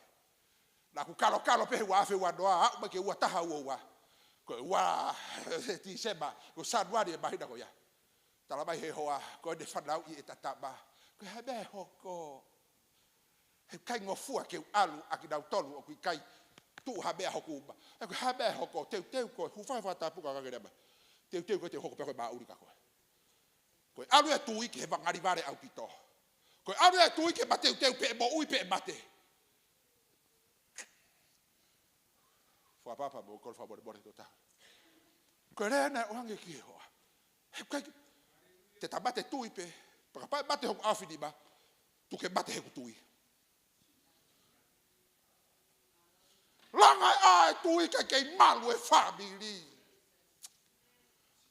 Naʻa ku kalokalo pē he ua afe ua noa, aʻu mai ki he ua taha ua ua. Ko e ua Tīsema, ko Sānuali e māhina ko ia. Tala mai he hoa, ko ʻene fanauʻi e tatama. Ko e hā e meʻa ʻe hoko. Heʻikai ngofua ke u ʻalu ʻa kinautolu ʻoku ʻikai tuʻu ha meʻa hoku uma. He ko e hā e meʻa ʻe hoko, teuteu ko e hūfanga he fakatapu ka ngangele mai. Teuteu ko e te hoko pē ko e maʻuli ka koe. Ko e ʻalu e tui ki he ngalivale ʻaupito. Ko e ʻalu e tui ki he mateuteu pe ʻe moʻui pe ʻe mate. Fakapapa mo kole fakamolemole ko ta. Ko e lea naʻe ʻoange ki he hoa. He ʻikai ke, te ta mate tui pē. Pea kapau ʻe mate hoku ʻaofinima, tuku ke mate heʻeku tui. Langa ʻa e tui ka kei malu e fāmili.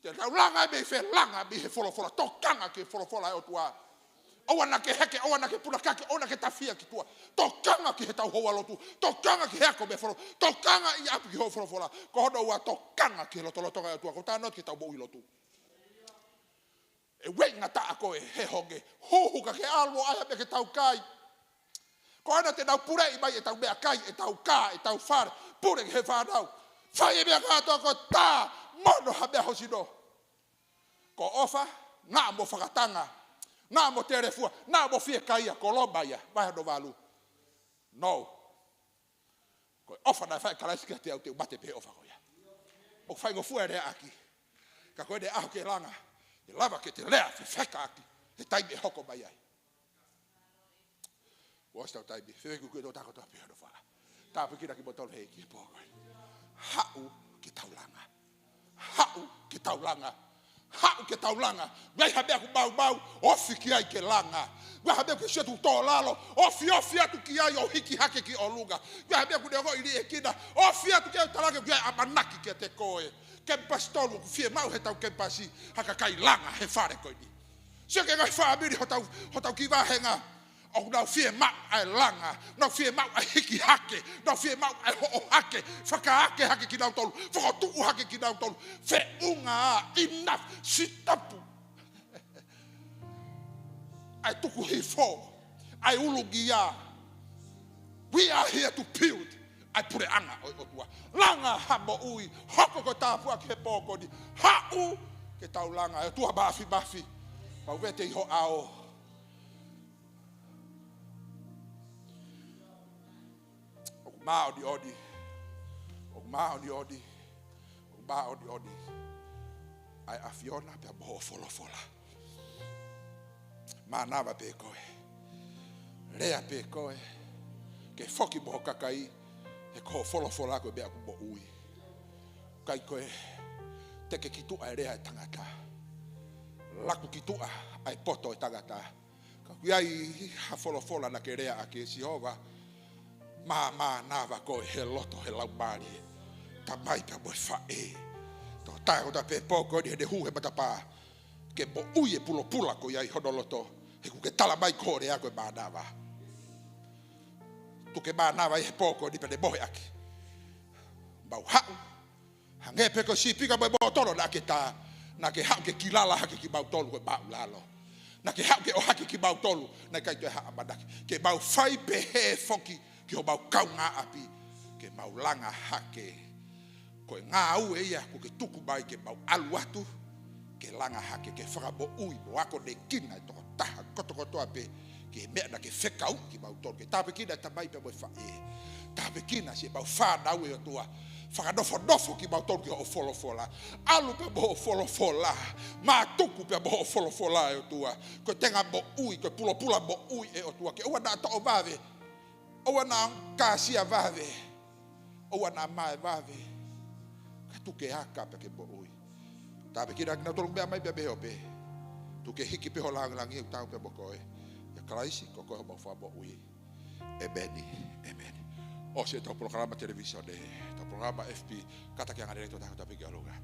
Te tau langa mei fē? Langa mei he folofola, tokanga ki he folofola ʻa e ʻOtua. ʻOua naʻa ke heke, ʻoua naʻa ke punakake, ʻoua naʻa ke tafia ki tuʻa. Tokanga ki heʻetau houalotu, tokanga ki he ako mei he folo-, tokanga ʻi ʻapi ki hoʻo folofola. Ko hono ua tokanga ki he lotolotonga ʻo e ʻOtua, ko e tānaki ʻetau moʻui lotu. ʻE ueʻi ngataʻa koe he honge, huhu ka ke ʻalu ʻo ʻai ha meʻa ke tau kai. Ko ena te nau puleʻi mai ʻetau meʻakai, ʻetau kā, ʻetau fale, pule ki he fānau. Fai e meʻa kātoa ko e tā, mono ha meʻa hosino. Ko e ʻofa, naʻa mo fakatanga, naʻa mo telefua, naʻa mo fiekaia, ko Loma ia, vahe hono valu. No. Ko e ʻofa naʻe fai ʻe Kalaisi kiate au te u mate pē he ʻofa ko ia. ʻOku faingofua e leaʻaki. Ka ko ʻene ʻaho ke langa, ʻe lava ke te lea fefeka ʻaki, he taimi ʻe hoko mai ai. Ua ʻetau taimi, fefeku ki he toko taha kotoa pē ʻo e fā. Tāpuekina kimoutolu ʻe he ʻEiki he pō ko eni. Haʻu ke tau langa. Haʻu ke tau langa. Haʻu ke tau langa. Meʻa ha meʻa ʻoku maumau, ofi ki ai ke langa. Meʻa ha meʻa ʻoku ke sio atu tō lalo, ofi, ofi atu ki ai ʻo hiki hake ki ʻolunga. Meʻa ha meʻa ʻoku ne ongoʻi liʻekina, ofi atu ki ai ʻo talaange ʻoku ʻi ai e ʻamanaki kiate koe. Kemipasi tolu ʻoku fiemaʻu heʻetau kemipasi ha kakai langa he fale ko eni. Sio ki he ngaahi fāmili hotau, hotau kiʻi vāhenga. ʻOku nau fiemaʻu ʻa e langa, nau fiemaʻu ʻa e hiki hake, nau fiemaʻu ʻa e hoʻo hake, fakaake hake kinautolu, fokotuʻu hake kinautolu, feʻunga, enough, sitopu. ʻA e tuku hifo, ʻa e ulungia. We are here to build ʻa e puleʻanga ʻo e ʻOtua. Langa ha moʻui, hoko ko e tāpuaki he pō ko eni, haʻu ke tau langa, ʻe ʻOtua Māfimafi. Mau vete ʻi ho ʻao. ʻOku māʻoniʻoni, ʻoku māʻoniʻoni, ʻoku māʻoniʻoni ʻa e ʻAfiona pea mo hoʻo folofola. Mānava pē koe, lea pē koe, ke foki mo ho kakai, he ko hoʻo folofola ko e meʻa ʻoku moʻui. ʻIkai ko e teke ki tuʻa e lea ʻa e tangata, laku ki tuʻa ʻa e poto ʻo e tangata. Ka ʻoku ʻi ai ha folofola naʻa ke leaʻaki, ʻe Sihova, mānava koe he loto, he laumālie, tamai pea mo e faʻē. Toko taha kotoa pē he pō ko eni heʻene hū he matapā, ke moʻui e pulopula ko ia ʻi hono loto, he ʻoku ke tala mai ko hoʻo lea ko e mānava. Tuku ke mānava ia he pō ko eni pea ne mohe ʻaki. Mau haʻu, hangē pē ko e sīpinga mo e mōtolo naʻa ke tā, naʻa ke haʻu ke kilala hake kimautolu ko e māʻulalo. Naʻa ke haʻu ke ʻohake kimautolu naʻe ʻikai toe ha ʻamanaki. Ke mau fai pehē foki ki homau kaungāʻapi, ke mau langa hake. Ko e ngāue ia ʻoku ke tuku mai ke mau ʻalu atu, ke langa hake, ke fakamoʻui mo akonekina e tokotaha kotokotoa pē ki he meʻa naʻa ke fekauʻi kimautolu ke tāpuekina, tamai pea mo e faʻē. Tāpuekina siʻemau fānau, ʻe ʻOtua. Fakanofonofo kimautolu ki hoʻo folofola. ʻAlu pea mo hoʻo folofola. Mātuku pea mo hoʻo folofola, ʻe ʻOtua. Ko e tenga moʻui, ko e pulopula moʻui, ʻe ʻOtua. Ke ʻoua naʻa toʻo vave, ʻoua naʻa kāsia vave, ʻoua naʻa mae vave, ka tuku ke aka pea ke moʻui. Tāpuekina kinautolu ʻoku meʻa mai pea mei he ope. Tuku ke hiki pē ho lāngilangi ʻo tau pea mo koe. ʻIa Kalaisi, ko koe homau Fakamoʻui. ʻĒmeni. ʻĒmeni. ʻOsi ʻetau polokalama televīsone, ʻetau polokalama F B, kātaki ange lelei toko taha kotoa pē ki ʻolunga.